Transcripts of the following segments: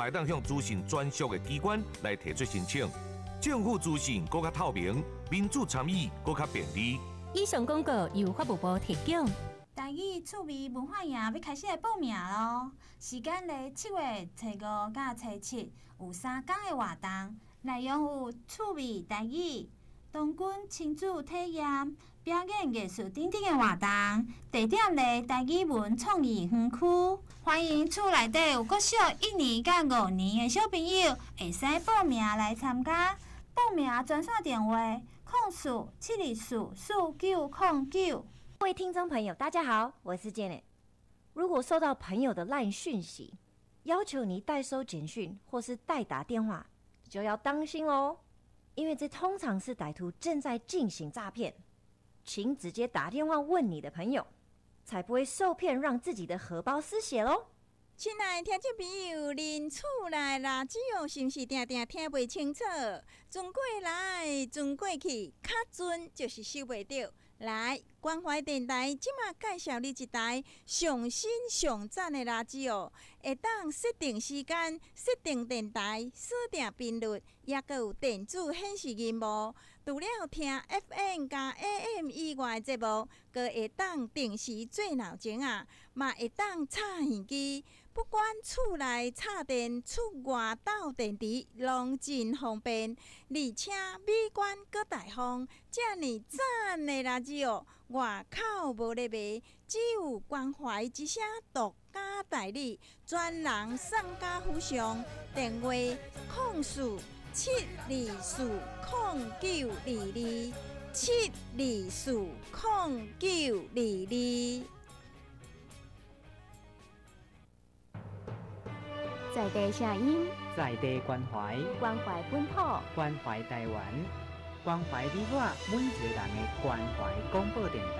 嘛會當向資訊專屬的機關來提出申請。政府資訊閣較透明，民主參與閣較便利。以上廣告由法務部提供。台語趣味文化營欲開始來報名囉，時間佇7月初5佮初7，有3工的活動，內容有趣味台語、童軍親子體驗、表演藝術等等的活動。地點佇台語文創意園區，歡迎厝內底有國小一年佮五年的小朋友會使報名來參加。報名專線電話：04-724-4909。各位聽眾朋友，大家好，我是 Janet。如果收到朋友的 LINE 訊息，要求你代收簡訊或是代打電話，就要當心哦，因為這通常是歹徒正在進行詐騙。請直接打電話問你的朋友，才不會受騙，讓自己的荷包失血嘍。親愛的聽眾朋友，恁厝內垃圾哦，是毋是定定聽袂清楚？轉過來，轉過去，較準就是收袂著。來，關懷電台這馬介紹你一台上新上讚的垃圾哦，會當設定時間、設定電台、鎖定頻率，抑閣有電子顯示螢幕。除了聽 FM 佮 AM 以外的節目，閣會當定時做鬧鐘仔，嘛會當插耳機。不管厝內插電、出外鬥電池，攏真方便，而且美觀閣大方。遮爾讚的垃圾哦，外口無咧賣，只有關懷之聲獨家代理，專人送到府上。電話：04-724-0922，724-0922。在地聲音，在地關懷，關懷本土，關懷台灣，關懷你我每一個人的關懷廣播電台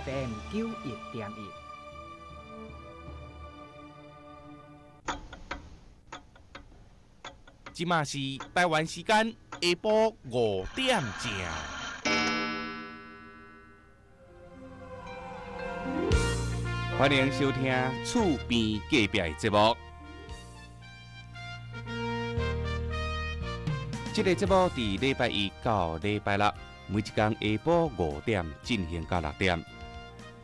FM 91.1。這馬是台灣時間下晡5點正。歡迎收聽厝邊隔壁的節目。這個節目佇禮拜一到禮拜六，每一工下晡5點進行到6點，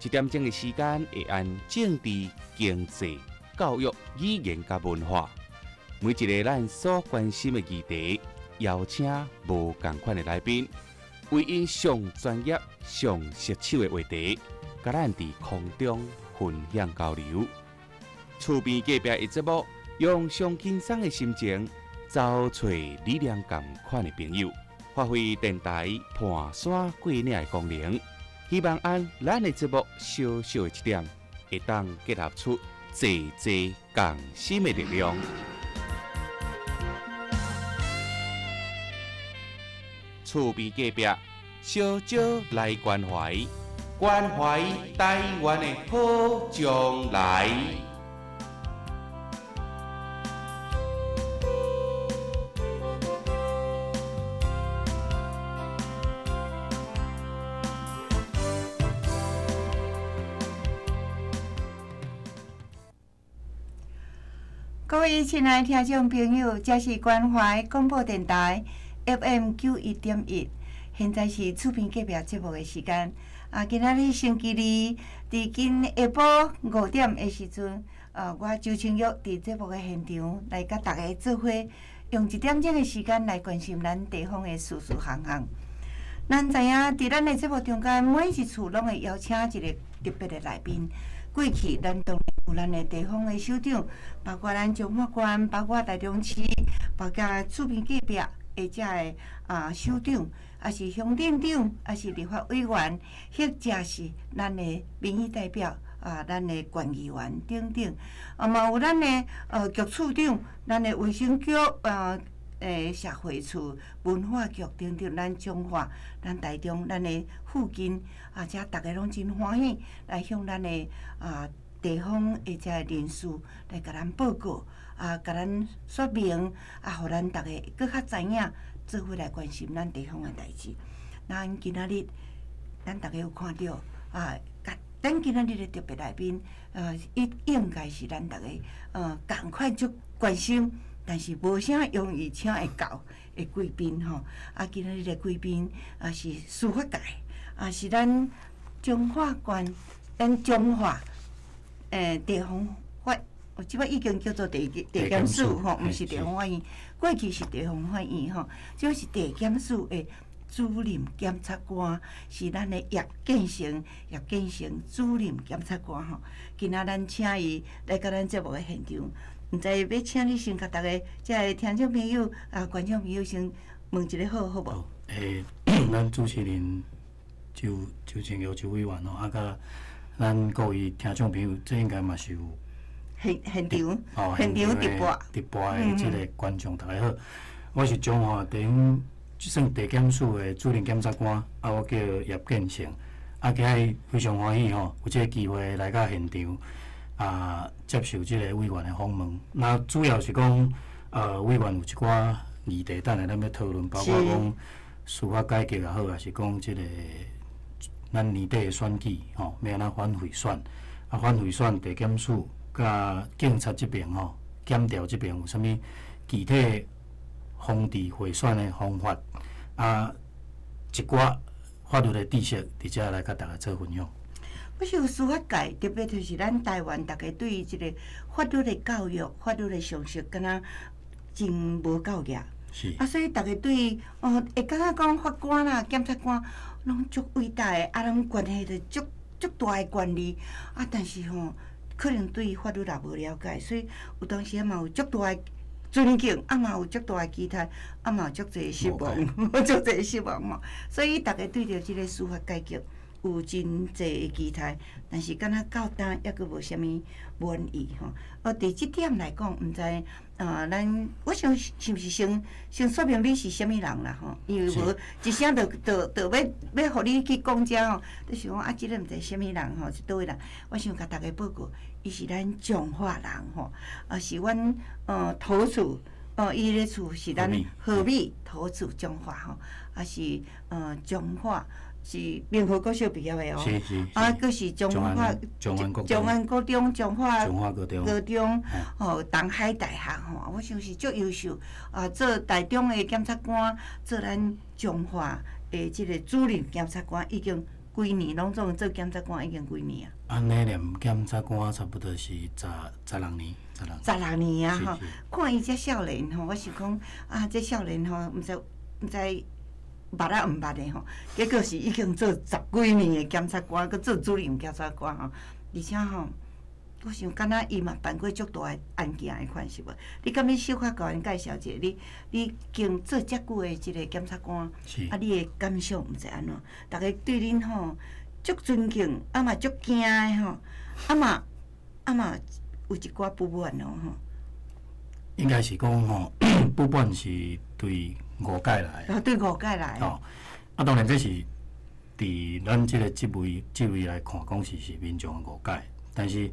一點鐘的時間會按政治、經濟、教育、語言佮文化，每一個咱所關心的議題，邀請無仝款的來賓，為𪜶上專業、上熟手的話題，佮咱佇空中分享交流。厝邊隔壁的節目，用上輕鬆的心情，找揣理念仝款的朋友，發揮電台伴山過嶺的功能。希望按咱的節目小小的一點，會當結合出濟濟共心的力量。厝邊隔壁，小少來關懷，關懷台灣的好將來。各位親愛的聽眾朋友，這是關懷廣播電台 FM 91.1，現在是厝邊隔壁節目的時間。啊，今仔日星期二，佇今下晡5點的時陣，我周清玉佇節目的現場來佮大家做伙，用一點鐘的時間來關心咱地方的事事項項。咱知影，佇咱的節目中間，每一次攏會邀請一個特別的來賓。過去，咱當然有咱的地方的首長，包括咱彰化縣，包括台中市，包括厝邊隔壁的遮个首長，抑是鄉鎮長，抑是立法委員，或者是咱的民意代表啊，咱的縣議員等等，啊嘛有咱的局處長，咱的衛生局社會處、文化局等等，咱彰化、咱台中、咱的附近啊，遮逐家攏真歡喜來向咱的地方的遮人士來共咱報告啊，共咱說明啊，予咱逐家閣較知影，做伙來關心咱地方的代誌。咱今仔日，咱逐家有看著啊，咱今仔日的特別來賓，伊應該是咱逐家仝款足關心，但是無啥容易請會到的貴賓吼。啊，今仔日的貴賓啊是司法界，啊是咱彰化縣，咱彰化地方法，這擺已經叫做地檢署吼，毋是地方法院，過去是地方法院吼，這是地檢署的主任檢察官，是咱的葉建成，葉建成主任檢察官吼。今仔咱請伊來佮咱節目的現場，毋知欲請你先共逐家遮的聽眾朋友啊、觀眾朋友先問一下好，好無？咱主持人周清玉周委員吼，啊，佮咱各位聽眾朋友，這應該嘛是有現場現場直播直播的這个觀眾，大家好，我是彰化地方算地檢署的主任檢察官，啊，我叫葉建成，啊，今日非常歡喜吼，有這个機會來到現場啊，接受這个委員的訪問。那主要是講，委員有一寡議題，等下咱欲討論，包括講司法改革也好，抑是講這个咱年底的選舉吼，欲按怎反賄選，啊，反賄選地檢署佮警察這邊吼，檢調這邊有啥物具體防治賄選的方法，啊，一寡法律的知識，佇遮來佮大家做分享。我想司法界，特別就是咱台灣，逐家對於這个法律的教育、法律的常識，敢若真無夠額。是。啊，所以逐家對哦，會感覺講法官啦、檢察官，攏足偉大的，啊，攏關係著足足大的權力。啊，但是吼，可能對法律也無了解，所以有當時仔嘛有足大的尊敬，啊嘛有足大的期待，啊嘛有足濟失望，足濟失望吼。所以逐家對著這个司法改革有真濟的期待，但是敢若到今猶閣無啥物滿意吼。佇這點來講，毋知咱我想是毋是先說明你是啥物人啦吼？因為無一聲就欲予你去講這吼，就想講啊，這個毋知啥物人吼，是佗位人？我想共逐家報告，伊是咱彰化人吼，啊是阮頭厝，伊的厝是咱和美頭厝彰化吼，啊是彰化。是明和國小畢業的哦，啊，閣是彰化彰安國中、彰化高中，吼，東海大學吼，我想是足優秀啊！做台中的檢察官，做咱彰化的這个主任檢察官，已經幾年，攏總做檢察官已經幾年啊？按呢念檢察官差不多是十六年，十六。十六年啊！吼，看伊遮少年吼，我想講啊，這少年吼，毋知捌啊毋捌的吼，結果是已經做十幾年的檢察官，閣做主任檢察官吼，而且吼，我想敢若伊嘛辦過足大的案件的款是無？你敢欲小可共阮介紹一下？你經做遮久的這个檢察官，啊，你的感想毋知按怎？逐家對恁吼足尊敬，啊嘛足驚的吼，啊嘛有一寡不滿哦吼。應該是講吼，不滿是對誤解來的。啊，對誤解來的。哦，啊，當然這是佇咱這個職位來看，講是民眾的誤解。但是，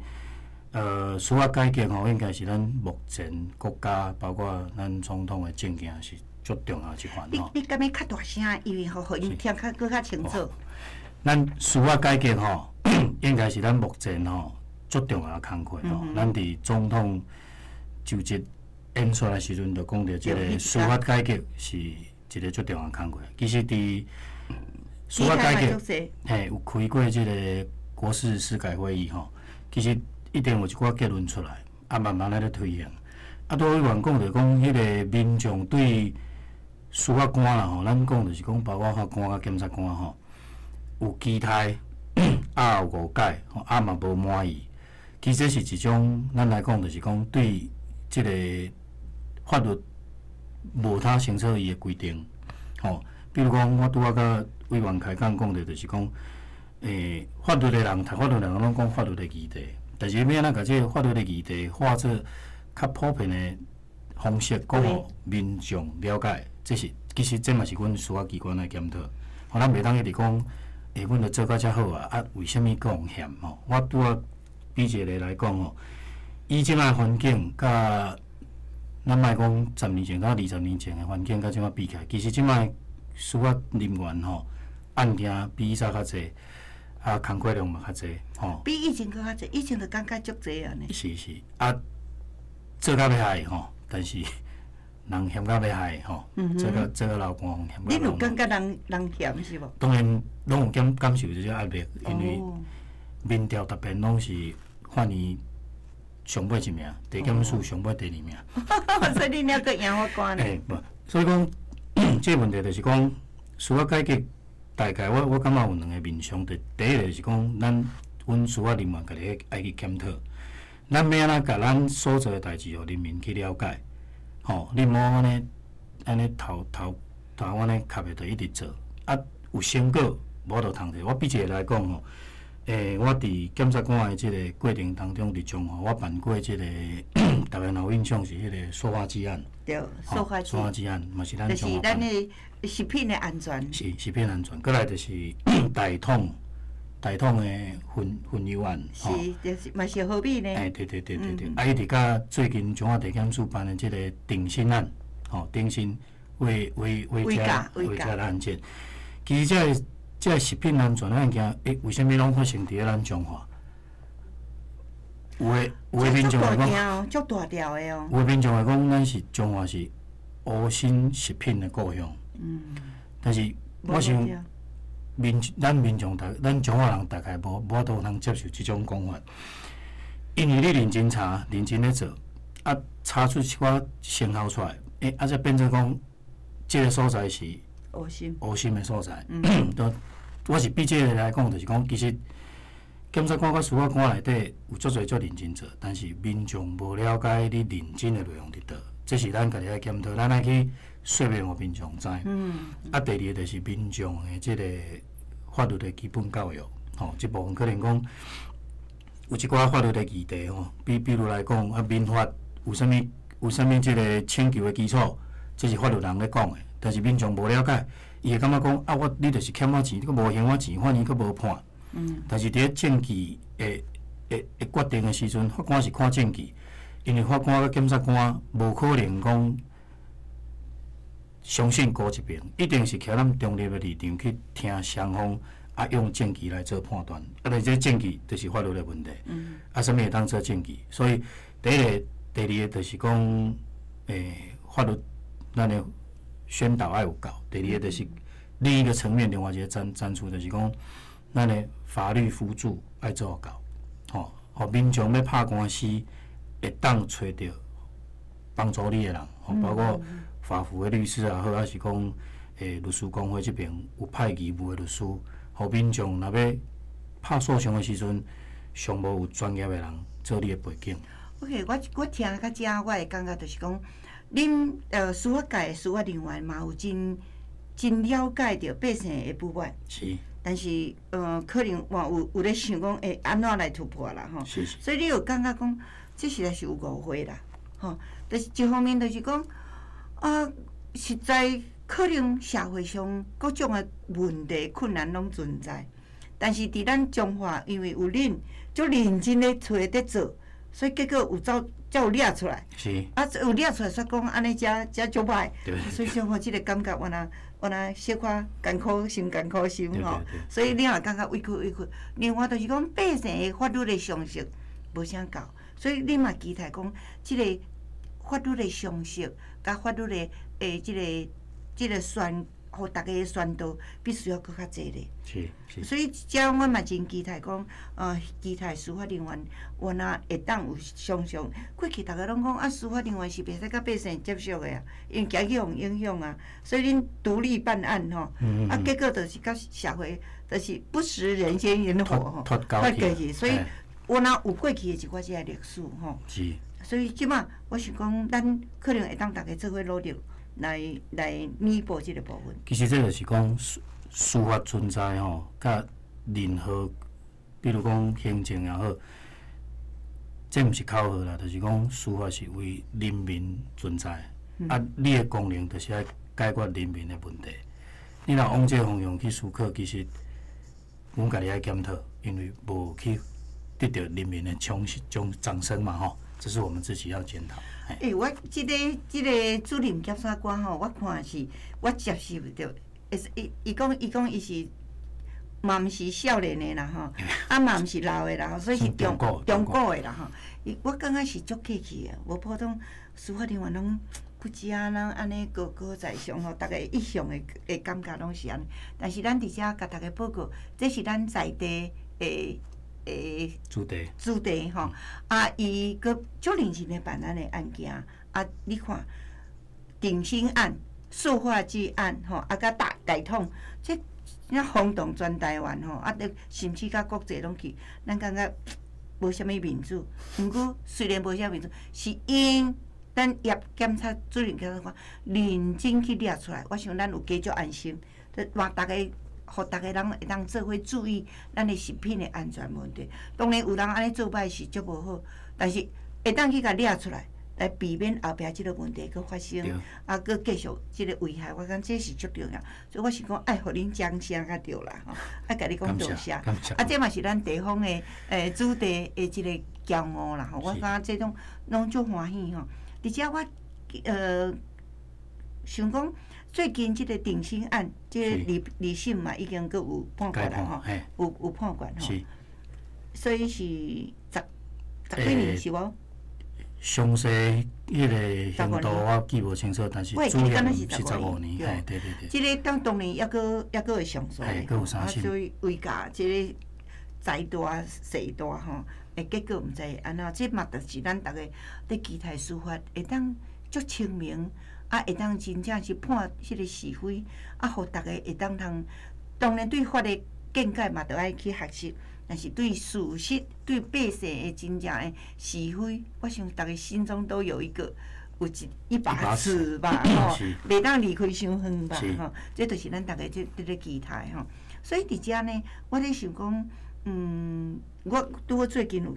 司法改革吼，應該是咱目前國家，包括咱總統的政見是足重要一環吼。你敢欲較大聲？因為予𪜶聽較閣較清楚。咱司法改革吼，應該是咱目前吼足重要的工課吼。咱佇總統就職演說的時陣，就講著這个司法改革是一个足重要的工課。其實佇司法改革，嘿，有開過這个國是司改會議吼，其實一定有一寡結論出來，啊，慢慢來咧推行。啊，拄委員講著講，彼个民眾對司法官啦吼，咱講就是講包括法官佮檢察官吼，有期待，啊有誤解，啊嘛無滿意。其實這是一種，咱來講就是講對這个法律無太清楚伊的規定，吼。比如講，我拄仔佮委員開講講著就是講，法律的人讀法律的人攏講法律的議題，但是欲按怎共這个法律的議題化做較普遍的方式，講予民眾了解，這是其實這嘛是阮司法機關來檢討。吼，咱袂當一直講，阮著做甲遮好啊，啊，為啥物閣予嫌吼？我拄仔比一個例來講吼，以這擺環境佮咱莫講10年前佮20年前的環境佮這擺比起來，其實這擺司法人員吼，案件比以前較濟，啊，工課量嘛較濟，吼。比以前閣較濟，以前就感覺足濟啊呢。是是，啊，做到欲害吼，但是人嫌到欲害吼，做到流汗，嫌你有感觉人人嫌是无？当然拢有感受这种压力，因为民调逐遍拢是法院上尾一名，地检署上尾第二名。所以你犹阁赢法官呢？欸，无，所以讲这个问题就是讲司法改革，大概我感觉有两个面向。第一个就是讲，咱阮司法人员家己爱去检讨，咱欲按怎共咱所做的代志，予人民去了解。吼，你莫按呢按呢头头头按呢磕的，就一直做，啊，有成果无就通摕。我比一个来讲吼，我伫检察官的这个过程当中，伫彰化，我办过这个逐家若有印象是彼个塑化剂案。对，塑化剂。塑化剂案嘛是咱就是咱的食品的安全。是食品安全，过来就是大统大统的混混油案。是，就是嘛是好比呢。欸，对对对对对，啊，一直到最近彰化地检署办的这个鼎新案，吼，鼎新违违违价违价的案件，其实这个这个食品安全的案件，欸，为啥物拢发生伫咧咱彰化？有的民众会讲，足大条的哦。有的民众会讲，咱是彰化是乌心食品的故乡。但是我想。咱民众大，咱彰化人大概无法度通接受这种讲法，因为你认真查，认真咧做，啊，查出一寡成效出来，欸，啊，才变做讲，这个所在是乌心乌心的所在。我是比这个来讲，就是讲，其实检察官佮司法官内底有足济足认真做，但是民众无了解你认真的内容伫佗，这是咱家己爱检讨，咱爱去说明予民众知。啊，第二个就是民众的这个法律的基本教育，吼，这部分可能讲有一寡法律的议题吼，比如来讲啊，民法有啥物这个请求的基础，这是法律人咧讲的，但是民众无了解，伊会感觉讲啊，你就是欠我钱，你阁无还我钱，法院阁无判。但是伫咧证据会决定的时阵，法官是看证据，因为法官佮检察官无可能讲相信孤一边，一定是徛咱中立的立场去听双方，啊，用证据来做判断。啊，但是这证据就是法律的问题。啊，啥物会当做证据？所以第一个、第二个就是讲，法律咱的宣导爱有够。第二个就是另一个层面，另外一个展出就是讲，咱的法律辅助爱做够，吼，予民众欲拍官司，会当揣著帮助你的人，吼，包括法扶的律师也好，抑是讲律师公会这边有派义务的律师，予民众若欲拍诉讼的时阵，上无有专业的人做你的背景。 OK，我听到遮，我会感觉就是讲，恁司法界的司法人员嘛有真真了解著百姓的不满。但是，可能嘛有咧想讲，会按怎来突破啦，吼。所以你有感觉讲，这实在是有误会啦，吼。但是一方面就是讲，啊，实在可能社会上各种的问题困难拢存在，但是伫咱彰化，因为有恁足认真咧揣伫做，所以结果有走才有掠出来。啊，有掠出来，煞讲按呢才足歹。所以说吼，这个感觉原来原来小可艰苦心艰苦心吼，所以你也感觉委屈委屈。另外就是讲百姓的法律的常识无啥够，所以你嘛期待讲，这个法律的常识佮法律的这个宣，予大家的宣导，必须要阁较济咧。所以遮阮嘛真期待讲，期待司法人员原来会当有常常过去逐家拢讲啊，司法人员是袂使佮百姓接触的啊，因为惊去予影响啊，所以恁独立办案吼，啊，结果就是佮社会就是不食人间烟火吼，脱脱过去，所以原来有过去的一寡这个历史吼。所以这马我想讲，咱可能会当逐家做伙努力来弥补这个部分。其实这就是讲司法存在吼，佮任何，比如讲行政也好，这毋是口号啦，就是讲司法是为人民存在，啊，你的功能就是爱解决人民的问题。你若往这个方向去思考，其实阮家己爱检讨，因为无去得到人民的掌掌掌声嘛吼，这是我们自己要检讨。欸，我这个主任检察官吼，我看是我接受著，伊讲伊是嘛毋是少年的啦吼，啊嘛毋是老的啦吼，所以是中中古的啦吼。伊我感覺是足客氣的，無普通司法人員攏不知影人按呢高高在上吼，逐家一向的的感覺攏是按呢。但是咱佇遮共逐家報告，這是咱在地的的主題主題吼。啊，伊閣足認真咧辦咱的案件。啊，你看，頂新案、塑化劑案吼，啊，佮大大統，這這轟動全台灣吼，啊，甚至佮國際攏去，咱感覺無啥物面子。毋過雖然無啥面子，是𪜶咱葉檢察主任檢察官認真去掠出來，我想咱有加足安心，嘛逐家，予逐家人會當做伙注意咱的食品的安全問題。當然有人按呢做歹是足無好，但是會當去共掠出來，來避免後壁這個問題閣發生，啊，閣繼續這個危害，我感覺這是足重要。所以我是講愛予恁掌聲較對啦，吼，愛共你講多謝。啊，這嘛是咱地方的主題的一個驕傲啦，吼。我感覺這種攏足歡喜吼。而且我想講最近這個頂新案，這個二審嘛已經閣有判決啦，吼，有判決吼。所以是十幾年是無？詳細彼個刑度我記無清楚，但是主刑是十五年，嘿，對對對。這個當當然猶閣猶閣會上訴，啊，所以違價這個財大勢大吼，會結果毋知會按怎，這嘛就是咱逐家佇期待司法會當足清明，啊，會當真正是判彼個是非，啊，予逐家會當通，當然對法的見解嘛，著愛去學習。但是對事實、對百姓的真正的是非，我想逐家心中都有一個有一一把尺吧，吼，袂當離開傷遠吧，吼，這就是咱逐家這佇咧期待吼。所以佇遮呢，我咧想講，我拄好最近有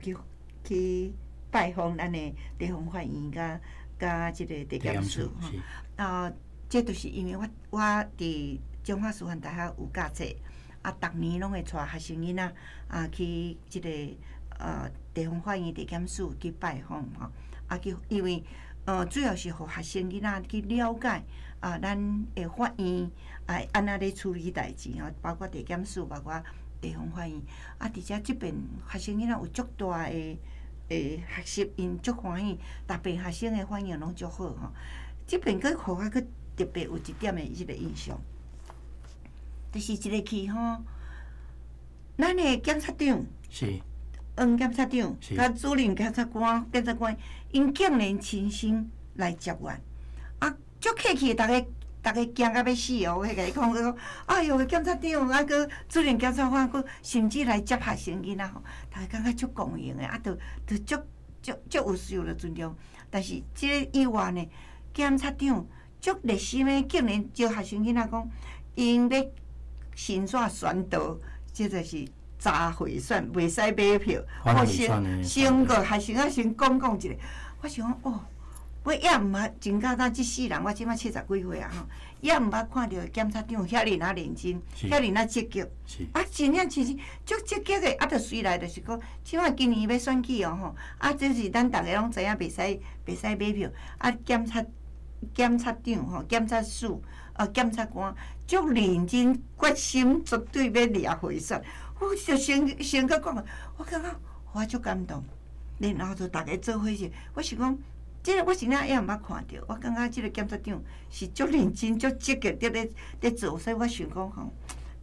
去拜訪咱的地方法院佮佮這個地檢署吼，啊，這就是因為我佇中華師範大學有教冊。啊，逐年攏會帶學生囡仔啊去這個地方法院地檢署去拜訪吼，啊去因為主要是予學生囡仔去了解啊，咱的法院啊按怎咧處理代誌吼，包括地檢署，包括地方法院。啊，佇遮這邊學生囡仔有足大的學習，𪜶足歡喜，逐邊學生的反應攏足好吼。這邊閣予我閣特別有一點的這個印象。就是一个去吼，咱的檢察長，黃檢察長，佮主任檢察官、檢察官，𪜶竟然親身來接員，啊，足客氣，逐家逐家驚甲欲死哦！我共你講，講，哎喲，檢察長啊，閣主任檢察官，閣甚至來接學生囡仔吼，逐家感覺足光榮的，啊，著著足足足有受著尊重。但是這个以外呢，檢察長足熱心的，竟然招學生囡仔講，𪜶欲申請宣導，這就是查賄選，袂使買票。我先先閣學生仔先講講一下，我想講哦，我猶毋捌真簡單，這世人我這馬七十幾歲啊吼，猶毋捌看著檢察長遐爾仔認真，遐爾仔積極。啊，真正真是足積極的，啊，就隨來就是講，這馬今年欲選舉哦吼，啊，這是咱逐家攏知影，袂使袂使買票，啊，檢察檢察長吼，檢察署啊，檢察官足認真，決心絕對欲掠賄選。我就先先閣講，我感覺我足感動，然後就逐家做伙是，我想講，這個我真正猶毋捌看著，我感覺這個檢察長是足認真、足積極佇咧佇做，所以我想講吼，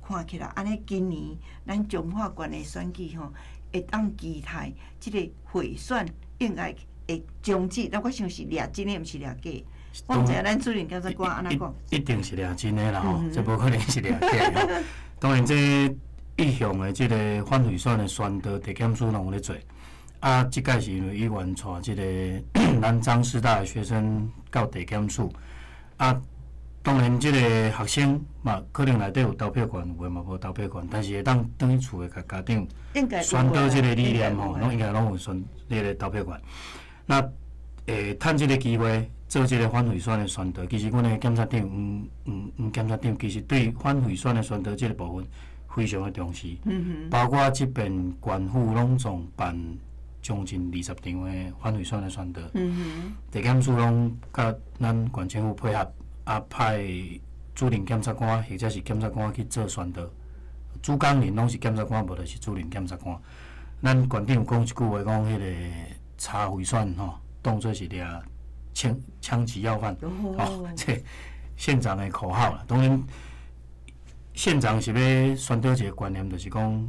看起來按呢，今年咱彰化縣的選舉吼，會當期待這個賄選應該會終止，但我想是掠真的，毋是掠假。我毋知影咱主任檢察官按怎講？一定是掠真的啦吼，這無可能是掠假的。當然，這一向的這個反賄選的宣導，地檢署攏有咧做。啊，這擺是因為議員帶這個咱彰師大的學生到地檢署。啊，當然這個學生嘛，可能內底有投票權，有的嘛無投票權，但是會當轉去厝的共家長宣導這個理念吼，攏應該攏有宣彼個投票權。那會趁這個機會做這個反賄選的宣導，其實阮的檢察長黃黃黃檢察長其實對反賄選的宣導這個部分非常的重視。包括這邊縣府攏總辦將近20場的反賄選的宣導。地檢署攏佮咱縣政府配合，啊派主任檢察官或者是檢察官去做宣導。主講人攏是檢察官，無就是主任檢察官。咱縣長有講一句話，講彼個。查贿选吼，当做是掠枪击要犯，吼，这县长的口号啦。当然，县长是欲宣导一个观念，就是讲，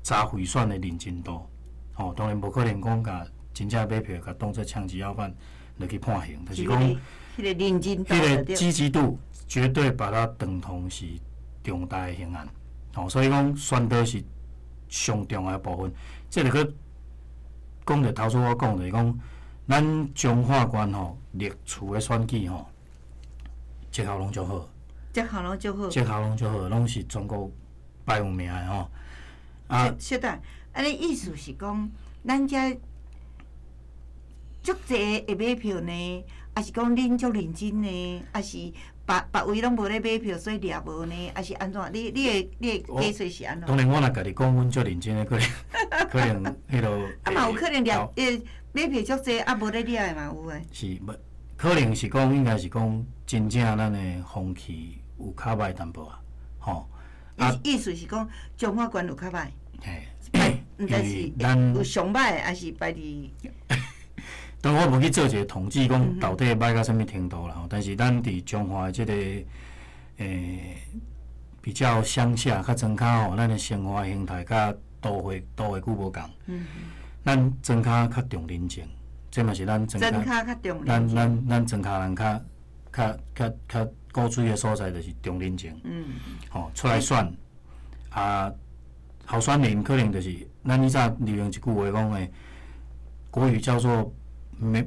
查贿选的认真度，吼，当然无可能讲共真正买票共当做枪击要犯落去判刑，就是讲，彼个认真度，彼个积极度绝对把它等同是重大的刑案，吼，所以讲宣导是上重要的部分。这个阁讲著头拄我讲就是讲，咱彰化县吼历次的选举吼，绩效拢足好，绩效拢足好，绩效拢足好，拢是全国排有名的吼。啊，小等，按呢意思是讲，咱遮足济会买票呢，抑是讲恁足认真呢，抑是别别位拢无咧买票，所以掠无呢？抑是按怎？你的解说是按怎？当然，我若家己讲，阮足认真的，可能可能彼落。啊嘛有可能掠，买票足济，啊无咧掠的嘛有的。是无？可能是讲，应该是讲，真正咱的风气有较歹淡薄啊，吼。啊，意思是讲，彰化县有较歹。嘿，毋知是有上歹，抑是排伫。当然我无去做一个统计，讲到底歹到啥物程度啦。但是咱伫彰化的这个比较乡下、较庄跤吼，咱的生活形态佮都会区无仝。咱庄跤较重人情，这嘛是咱庄跤较重人情。咱庄跤人较古锥的所在，就是重人情。吼，出来选啊，候选人可能就是咱以早流行一句话讲的，国语叫做。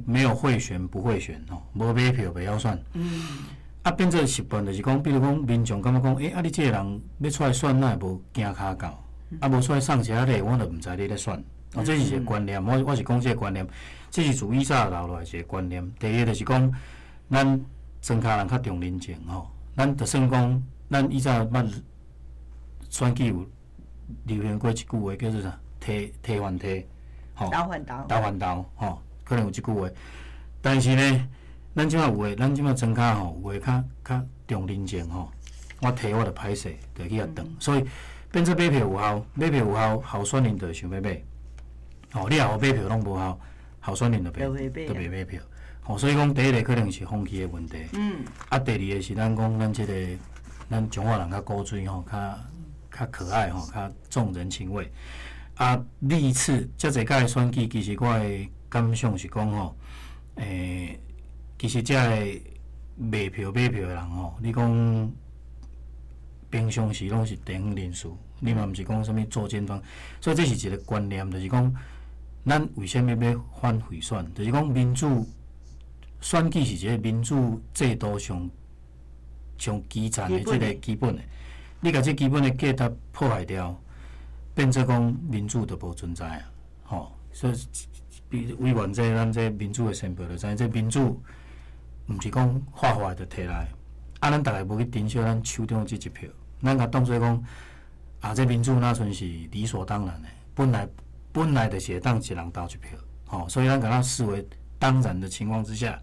没有贿选不会选吼，无买票袂晓选。啊，变做习惯就是讲，比如讲民众感觉讲，啊，你这个人欲出来选，哪会无行跤到？啊，无出来送一下礼，我就毋知你咧选。哦，这是一个观念，我是讲这个观念，这是自以早留落来一个观念。第一就是讲，咱庄跤人较重人情吼，咱就算讲，咱以早捌选举有流行过一句话叫做啥？提提番提，吼，投番投，投番投，吼。可能有这句话，但是呢，咱这马有的，咱这马庄跤吼，有的较重人情吼。我提我就歹势，就去遐断，所以变做买票有效，买票有效，候选人就会想欲买。吼，你若买票拢无效，候选人就袂买票。吼，所以讲第一个可能是风气的问题。啊，第二个是咱讲咱这个咱彰化人较古锥吼，较可爱吼，较重人情味。啊，历次遮济届选举，其实我的感想是讲吼，其实遮个卖票买票的人吼，你讲平常时拢是地方人士，你嘛毋是讲啥物作奸犯，所以这是一个观念，就是讲咱为啥物欲反贿选？就是讲民主选举是一个民主制度上上基层的这个基本的，你共这基本的价值破坏掉，变做讲民主就无存在啊，吼，所以。比委员这咱这民主的先辈就知影，这民主毋是讲发发就提来，啊，咱逐个无去珍惜咱手中这一票，咱共当做讲啊，这民主若賰是理所当然的，本来就是会当一人投一票，吼，所以咱共它视为当然的情况之下，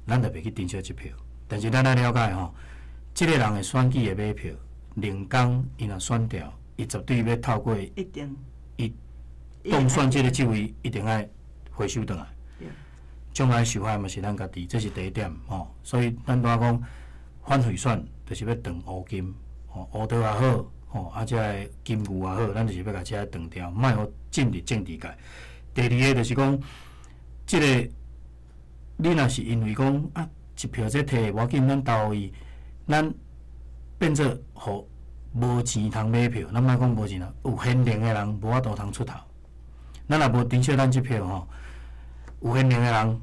咱就袂去珍惜这票。但是咱爱了解吼，这个人的选举的买票，两工伊若选掉，伊绝对欲透过一定伊当选这个职位，一定爱回收转来，将来受害嘛是咱家己，这是第一点吼。所以咱拄仔讲反贿选，就是欲断乌金，吼，乌道也好，吼，啊，这个金牛也好，咱就是欲共这个断掉，莫予进入政治界。第二个就是讲，这个你若是因为讲啊，一票这提无要紧，咱投予伊，咱变做予无钱通买票，咱莫讲无钱啦，有现能的人无法度通出头。咱若无珍惜咱这票吼，有现能的人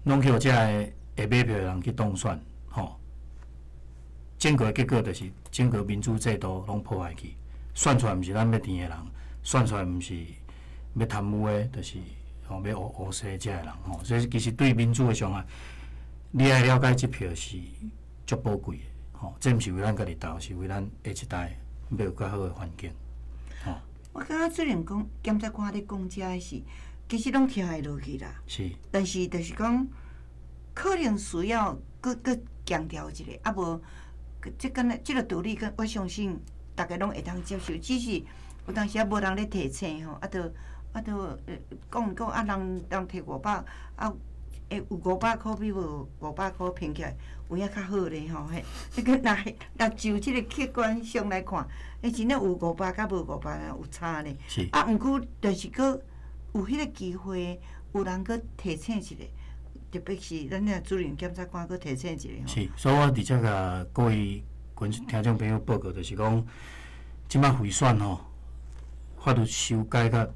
拢去予这个会买票的人去当选，吼，整个结果就是整个民主制度拢破坏去，选出来毋是咱欲填的人，选出来毋是欲贪污的，就是吼欲乌乌西这个人吼，所以其实对民主的伤害，你爱了解这票是足宝贵的，吼，这毋是为咱家己投，是为咱下一代欲有较好的环境，吼。我感觉虽然讲检察官咧讲这个是，其实拢听会落去啦。是。但是就是讲，可能需要阁阁强调一下，啊无，这敢若这个道理，我相信逐家拢会当接受。只是有当时仔无人咧提醒吼，啊，就啊，都講講啊，人人提五百啊，會有五百箍比無五百箍平起來，有影較好咧吼。嘿，彼個若若就這个客觀上來看，欸，真正有五百佮無五百有差咧。是。啊，毋過就是閣有彼個機會，有人閣提醒一下，特別是咱遐主任檢察官閣提醒一下吼。是，所以我佇遮共各位觀聽眾朋友報告，就是講，這擺賄選吼，法律修改甲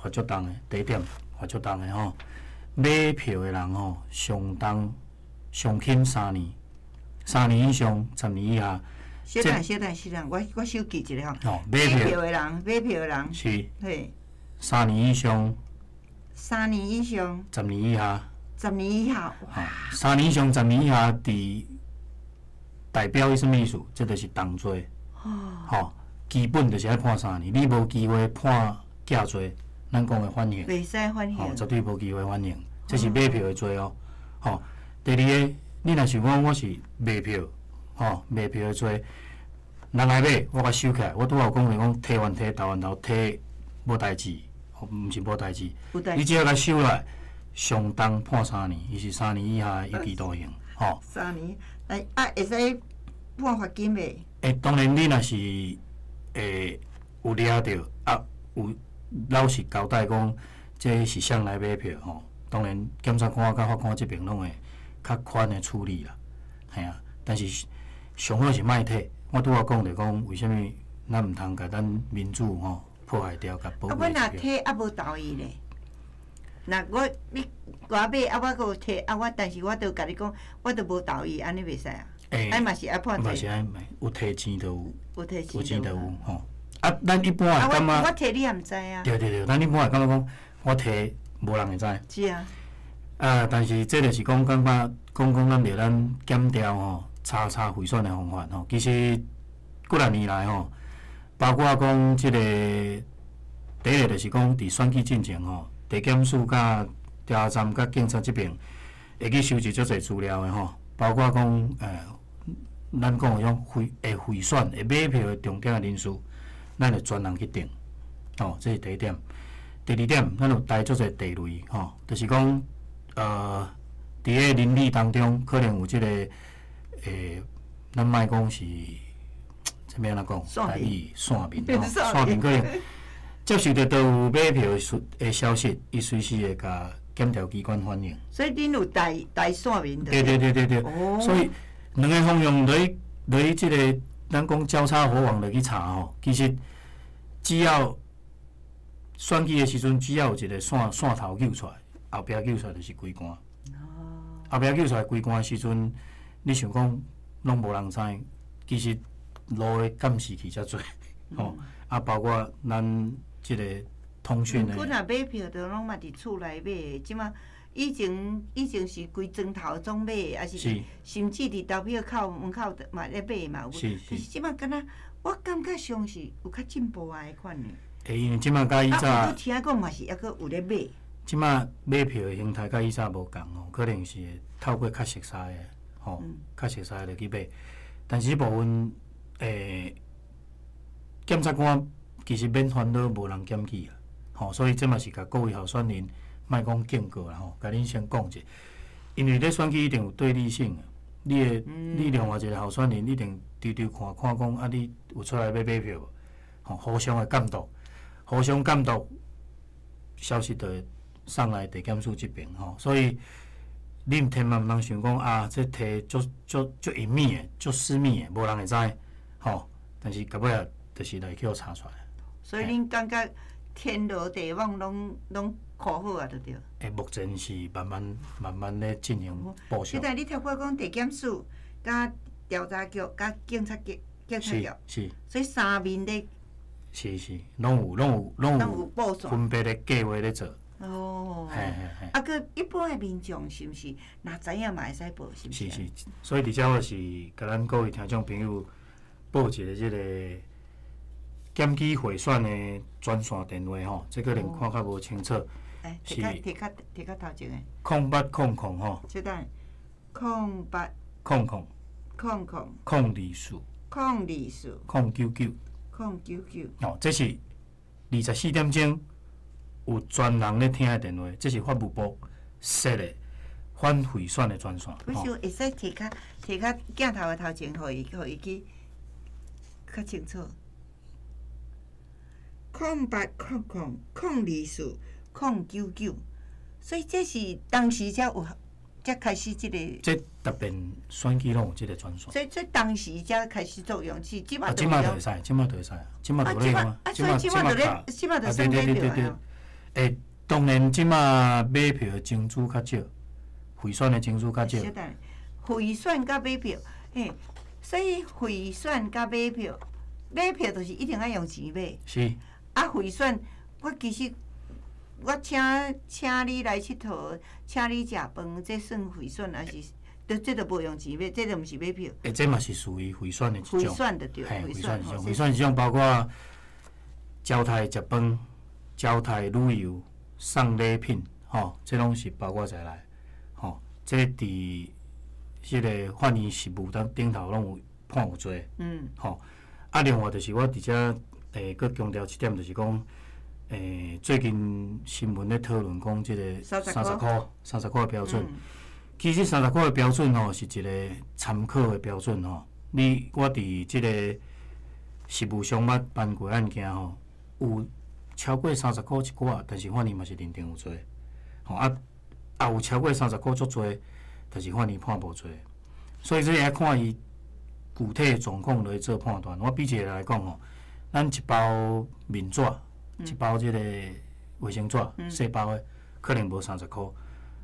罰足重的，第一點罰足重的吼，買票的人吼，上重上輕三年，三年以上，十年以下。小等小等小等，我手記一下吼。哦，買票的人，買票的人是，嘿，三年以上，三年以上，十年以下，十年以下，哇！三年以上，十年以下，佇代表啥物意思？這就是重罪。哦。吼，基本就是愛判三年，你無機會判假罪，咱講的緩刑。袂使緩刑。吼，絕對無機會緩刑，這是買票的罪哦。吼，第二个，你若想講我是賣票，吼，賣票的罪，人來買，我共收起來。我拄仔有講著講，提完提，投完投，提無代誌，毋是無代誌。你只要共收來，上重判三年，伊是三年以下有期徒刑，吼。三年，哎啊，會使判罰金袂？欸，當然你若是會有掠著啊，有老實交代講，這是誰來買票吼？當然，檢察官佮法官這邊攏會較寬的處理啦，嘿啊。但是上好是莫提。我拄仔講著講，為啥物咱毋通共咱民主吼破壞掉，共保護？啊，阮若提啊無投伊咧，若我你我買啊，我閣有提啊，我但是我都共你講，我都無投伊，按呢袂使啊？欸，啊嘛是愛判嘛是愛有提錢就有，有提錢就有吼。啊，咱一般會感覺，我提你也毋知啊。對對對，咱一般會感覺講，我提無人會知。是啊。啊，但是這就是講感覺講講咱著咱檢調吼，查查賄選的方法吼。其實幾若年來吼，包括講這個第一個就是講佇選舉進前吼，地檢署佮調查站佮警察這邊會去收集足濟資料的吼，包括講咱講的種賄會賄選會買票的重點的人士，咱會專人去定，吼，這是第一點。第二點，咱有台足濟地雷吼，就是講佇个鄰里當中，可能有這個咱莫講是啥物按怎講，台語線民吼，線民可能接受著都有買票的消息，伊隨時會共檢調機關反映。所以恁有台台線民。對對對對對，所以兩个方向落去落去這个，咱講交叉火網落去查吼，其實只要選舉的時陣，只要有一個線線頭揪出來，後壁揪出來就是規關。後壁揪出來規關的時陣，你想講攏無人知，其實路的監視器遮濟，吼啊，包括咱這個通訊的。阮若買票，就攏嘛佇厝內買，這馬以前以前是規莊頭總買，抑是甚至佇投票口門口嘛咧買嘛有。是是。這馬敢若，我感覺上是有較進步啊，彼款的。欸，因為這馬佮以早，啊，聽講嘛是猶閣有咧買。這馬買票的形態佮以早無仝吼，可能是會透過較熟似的吼，較熟似的就去買。但是這部分，檢察官其實免煩惱無人檢舉啦，吼，所以這嘛是共各位候選人莫講警告啦吼，共恁先講者，因為咧選舉一定有對立性，你的你另外一個候選人一定搥搥看看講啊，你有出來欲買票無？吼，互相的監督，互相監督，消息就會送來地檢署這邊吼，所以你毋千萬毋通想講啊，這提足足足隱秘的、足私密的，無人會知吼。但是到尾仔就是來去予查出來。所以恁感覺天羅地網攏攏箍好啊，就對。欸，目前是慢慢慢慢咧進行部署。現在你頭拄講地檢署、佮調查局、佮警察局、警察局，是，所以三面咧。是是，攏有攏有攏有分別的計劃咧做。哦，嘿嘿嘿。啊，閣一般的民眾是毋是若知影嘛會使報？是毋是？是是，所以佇遮我是共咱各位聽眾朋友報一個這個檢舉賄選的專線電話吼，這可能看較無清楚。欸，摕較摕較摕較頭前的。0800吼。小等，08。 00。 00。 024。 024。 099。 099。哦，這是24點鐘。有专人咧听的电话，这是法务部设的反贿选的专线。我想会使提较提较镜头的头前，予伊予伊去较清楚。0800 024 099，所以这是当时才有，才开始这个。这特别选举拢有这个专线。所以这当时才开始作用，是这马啊，这马就会使，这马就会使，这马就咧用啊，这马这马就咧，这马就算买票啊。欸，当然这马买票的情资较少，贿选的情资较少。小等，贿选佮买票，嘿，所以贿选佮买票，买票就是一定爱用钱买。是。啊，贿选，我其实我请请你来𨑨迌，请你食饭，这算贿选，抑是？这就无用钱买，这就毋是买票。欸，这嘛是属于贿选的一种。贿选就对，贿选一种，贿选一种包括招待食饭、招待旅游、送礼品，吼，这拢是包括在内，吼。这伫这个法院实务当顶头拢有判有罪。吼。啊，另外就是我伫遮阁强调一点，就是讲，最近新闻咧讨论讲这个三十箍、三十箍的标准。其实三十箍的标准吼，是一个参考的标准吼。你我伫这个实务上捌办过案件吼，有超过三十箍一寡，但是法院嘛是认定有罪。吼啊，也有超过三十箍足济，但是法院判无罪。所以这爱看伊具体的状况来做判断。我比一个来讲吼，咱一包面纸，一包这个卫生纸，细包的，可能无三十箍。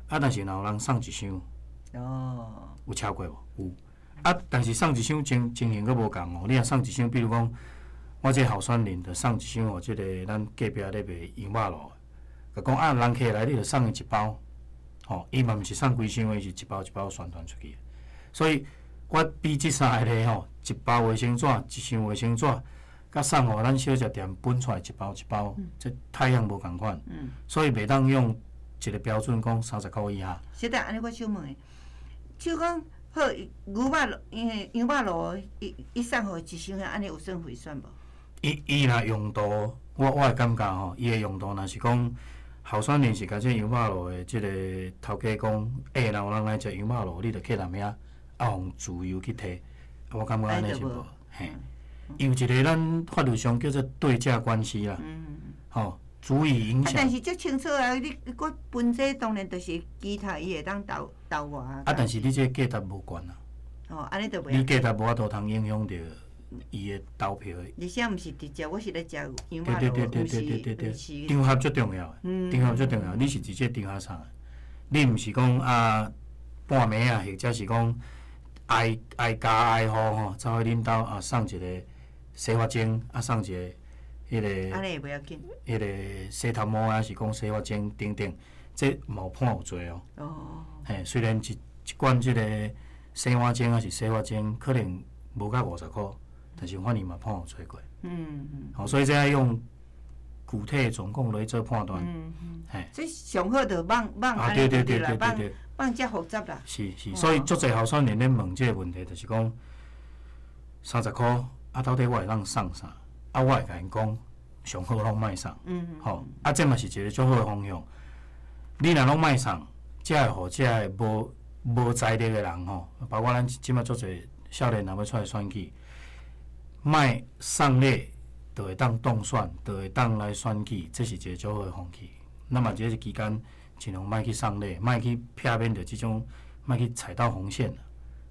啊，但是若有人送一箱，有超过无？有。啊，但是送一箱情情形阁无仝哦。你若送一箱，比如讲，我这候选人就送一箱予这个咱隔壁咧卖羊肉炉的，共讲啊，人客来你就送伊一包，吼，伊嘛毋是送规箱的，伊是一包一包宣传出去的。所以，我比这三个例吼，一包卫生纸，一箱卫生纸，佮送予咱小食店分出来一包一包，这态样无仝款。所以袂当用一个标准讲三十箍以下。小等按呢，我想问，就讲好牛肉炉，因为羊肉炉伊伊送予一箱，按呢有算贿选无？伊伊若用途，我会感觉吼，伊的用途若是讲候选人是共这羊肉炉的这个头家讲，欸，若有人来食羊肉炉，你著客人遐，啊，予自由去提，我感觉按呢是无，嘿。有一个咱法律上叫做对价关系啦，吼。足以影响。啊，但是足清楚啊！你我分这当然就是其他伊会当投投我啊。啊，但是你这价值无悬啊。哦，按呢就袂。你价值无法度通影响著伊的投票的。而且毋是直接，我是咧食羊肉对对对对对对对。场合足重要的，场合足重要。你是直接场合送的，你毋是讲啊半暝啊，或者是讲挨挨家挨户吼，走去恁兜啊送一个洗发精啊送一个。彼个，彼个洗头毛啊，是讲洗发精等等，这嘛有判有罪哦。哦。嘿，虽然一一罐这个洗碗精抑是洗发精，可能无到50箍，但是法院嘛判有罪过。吼，所以这爱用具体的状况来做判断。嘿。所以上好就放放按呢就对啦，放放遮复杂啦。是是，所以足济候选人咧问这个问题，就是讲三十箍，啊，到底我会当送啥？啊，我会共𪜶讲。上好拢莫送，吼，啊，这嘛是一个足好的方向。你若拢莫送，才会予这个无无财力的人吼，包括咱这马足济少年人欲出来选举，莫送礼就会当当选，就会当来选举，这是一个足好的风气。那么这个期间，尽量莫去送礼，莫去避免著这种，莫去踩到红线，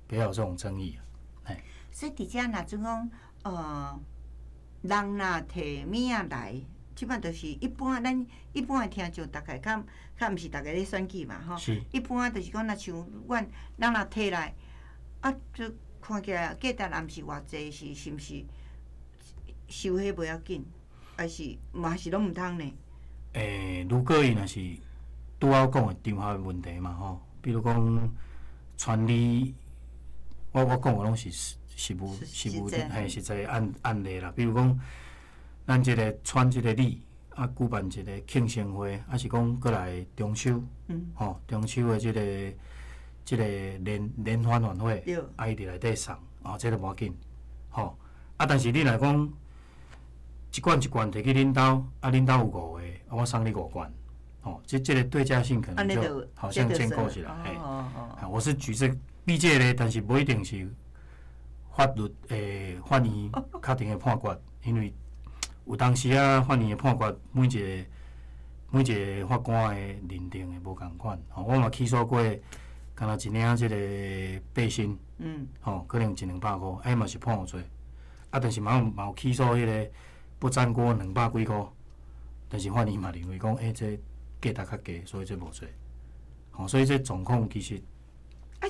不要有这种争议。嘿。所以伫遮若准讲，人若提物仔来，这摆就是一般咱一般的听众，大概较较毋是逐个咧选举嘛吼。一般就是讲，若像阮人若提来，啊，就看起来价值也毋是偌济，是是毋是收彼袂要紧，还是嘛是拢毋通呢？欸，如果伊若是拄仔讲的场合问题嘛吼，比如讲传你，我讲的拢是。实务实务嘿，实际案案例啦。比如讲，咱这个传这个礼，啊，举办一个庆生会，抑是讲阁来中秋，吼，中秋的这个这个联联欢晚会，啊，伊伫内底送，哦，这个无要紧，吼。啊，但是你若讲，一罐一罐提去恁兜，啊，恁兜有五个，啊，我送你五罐，哦，這個對價性可能就好像建構起來，嘿，我是舉這比這個，但是無一定是法律的法院確定的判決，因為有當時啊，法院的判決每一個法官的認定的無仝款，吼，我嘛起訴過，敢若一領這個背心，吼，可能一兩百箍，欸嘛是判有罪，啊，但是嘛有起訴彼個不粘鍋兩百幾箍，但是法院嘛認為講，欸，這價值較低，所以這無罪，吼，所以這狀況其實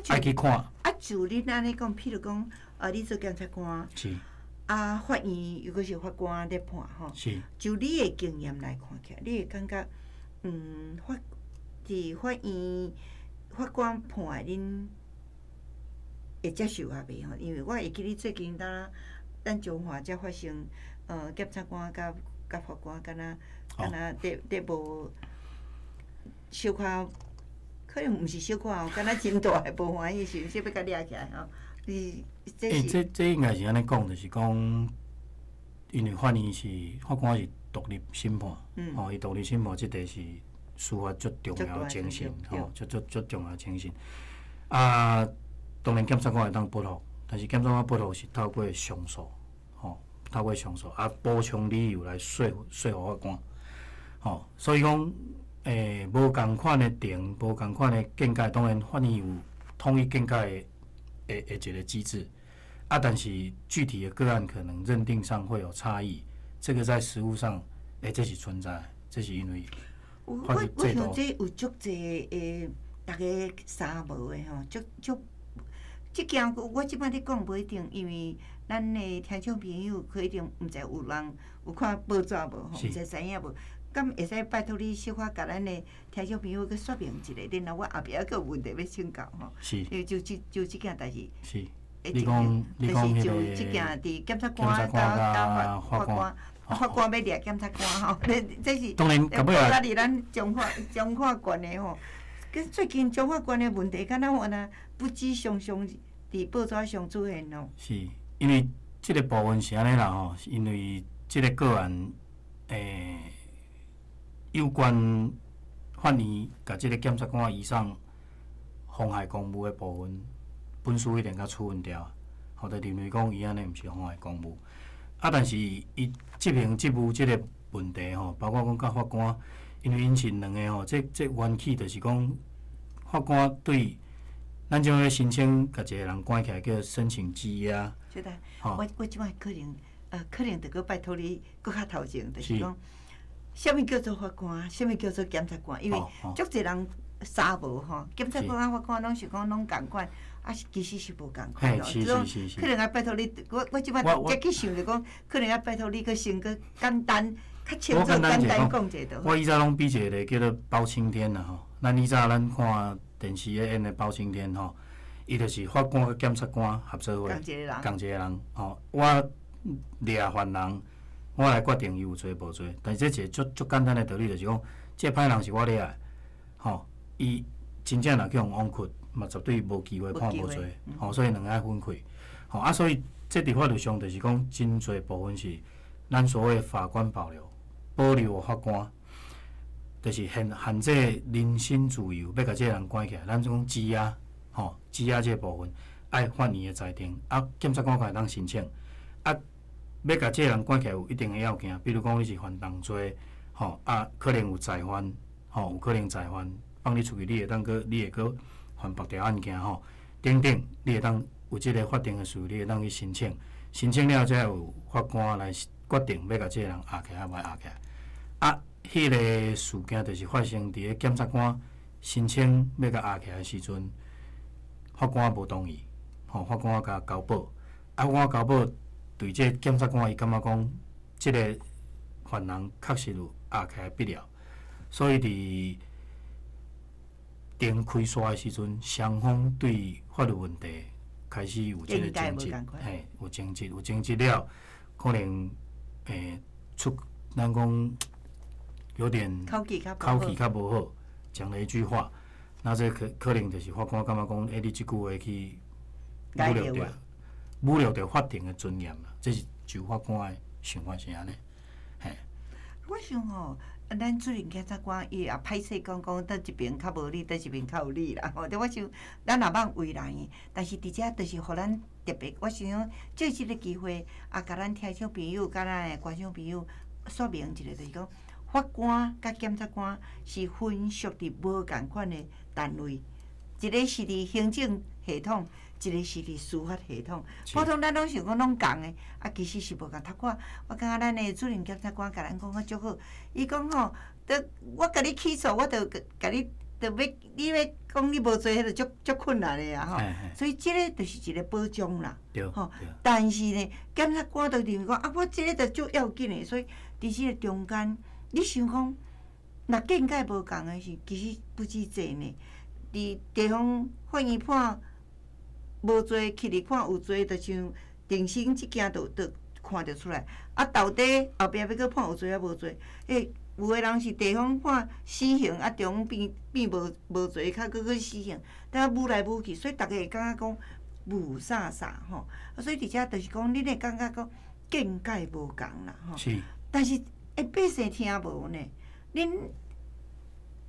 愛去看。啊，就恁按呢講，譬如講，啊，你做檢察官，啊，法院又閣是法官咧判吼。就你的經驗來看起來，你會感覺，佇法院法官判的，恁會接受抑袂吼？因為我會記得最近當咱彰化才發生，檢察官佮法官敢若佇無小可，可能毋是小可哦，敢若真大的無歡喜，是毋是欲共掠起來吼？你這是。欸，這應該是按呢講，就是講，因為法院是法官是獨立審判，吼，伊獨立審判這塊是司法足重要的精神，吼，足重要的精神。啊，當然檢察官會當駁駁，但是檢察官駁駁是透過上訴，吼，透過上訴啊，補充理由來說服法官，吼，所以講，無仝款的庭，無仝款的見解，當然法院有統一見解的一個機制，啊，但是具體的個案可能認定上會有差異，這個在實務上，這是存在，這是因為法律制度。我想這有足濟的，逐家三無的吼，足足，這件我這擺咧講無一定，因為咱的聽眾朋友可一定毋知有人有看報紙無吼，毋知知影無？敢會使拜託你小可共咱的聽眾朋友閣說明一下，然後我後壁閣有問題欲請教吼。因為就這件代誌。是。你講就是就這件佇檢察官佮法官，法官欲掠檢察官吼，這是。當然，到尾啊。佇咱彰化縣的吼，最近彰化縣的問題，敢若有按不止常常佇報紙上出現哦。是，因為這個部分是按呢啦吼，因為這個個案，有關法院共這個檢察官移送妨害公務的部分，本書一定共處分掉，吼，就認為講伊按呢毋是妨害公務。啊，但是伊執行職務這個問題吼，包括講佮法官，因為𪜶是兩个吼，這緣起就是講法官對咱這種申請共一個人關起來叫申請羈押。小弟，我這擺可能著閣拜託你閣較頭前，就是講。啥物叫做法官？啥物叫做檢察官？因為足濟人三無吼，檢察官佮法官攏想講攏仝款，啊，其實是無仝款咯。這種可能愛拜託你，我這擺才去想著講，可能愛拜託你閣先閣簡單、較清楚、簡單講者就。我以前攏比一個叫做包青天啦吼，咱以前咱看電視咧演的包青天吼，伊就是法官佮檢察官合做伙，仝一個人，仝一個人吼，我掠犯人。我來決定伊有罪無罪，但是這一個足足簡單的道理，就是講，這個歹人是我掠的，吼，伊真正若去予枉決，嘛絕對無機會判無罪，吼，所以兩个愛分開，吼啊，所以這佇法律上就是講，真濟部分是咱所謂法官保留，保留予法官，就是限制人身自由，欲共這個人關起來，咱講羈押，吼，羈押這個部分愛法院的裁定，啊，檢察官會當申請，啊。欲共這個人關起來有一定的要件，比如講你是犯重罪，吼啊，可能有再犯，吼有可能再犯，放你出去，你會閣犯別條案件吼，等等，你會當有這個法定的事由，你會當去申請，申請了才有法官來決定欲共這個人押起來抑無押起來。啊，彼個事件就是發生佇咧檢察官申請欲共押起來的時陣，法官無同意，吼，法官共交保，啊，法官交保。對這檢察官，伊感覺講，這個犯人確實有押起來必要，所以佇庭開煞的時陣，雙方對法律問題開始有這個爭執，嘿，有爭執，有爭執了，可能出咱講有點口氣較無好，講了一句話，那這可能就是法官感覺講，欸，你這句話去侮辱著。侮辱著法庭的尊嚴啦，這是就法官的想法是按呢。我想吼，啊，咱主任检察官伊也歹勢講講，佗一邊較無理，佗一邊較有理啦吼。對，我想咱也茫為難伊，但是佇遮就是予咱特別，我想借這個機會，啊，共咱聽眾朋友、佮咱的觀眾朋友說明一下，就是講法官佮檢察官是分屬佇無仝款的單位，一个是佇行政系統，一个是佇司法系統。普通咱攏想講攏仝的，啊，其實是無仝。頭拄我感覺咱的主任檢察官共咱講甲足好，伊講吼，得我共你起訴，我著共你，著欲你欲講你無罪，彼就足足困難的啊吼。所以這個就是一個保障啦，吼。但是呢，檢察官就認為講啊，我這個就足要緊的，所以佇這個中間，你想講，若見解無仝的時，其實不止這呢。佇地方法院判無罪，去佇判有罪，就像定審這件就就看著出來。啊，到底後壁欲閣判有罪抑無罪？欸，有的人是地方判死刑，啊，中變變無無罪，較閣閣死刑，但舞來舞去，所以逐家會感覺講霧煞煞吼。啊，所以佇遮就是講，恁會感覺講見解無仝啦吼。是。但是欸，百姓聽無呢？恁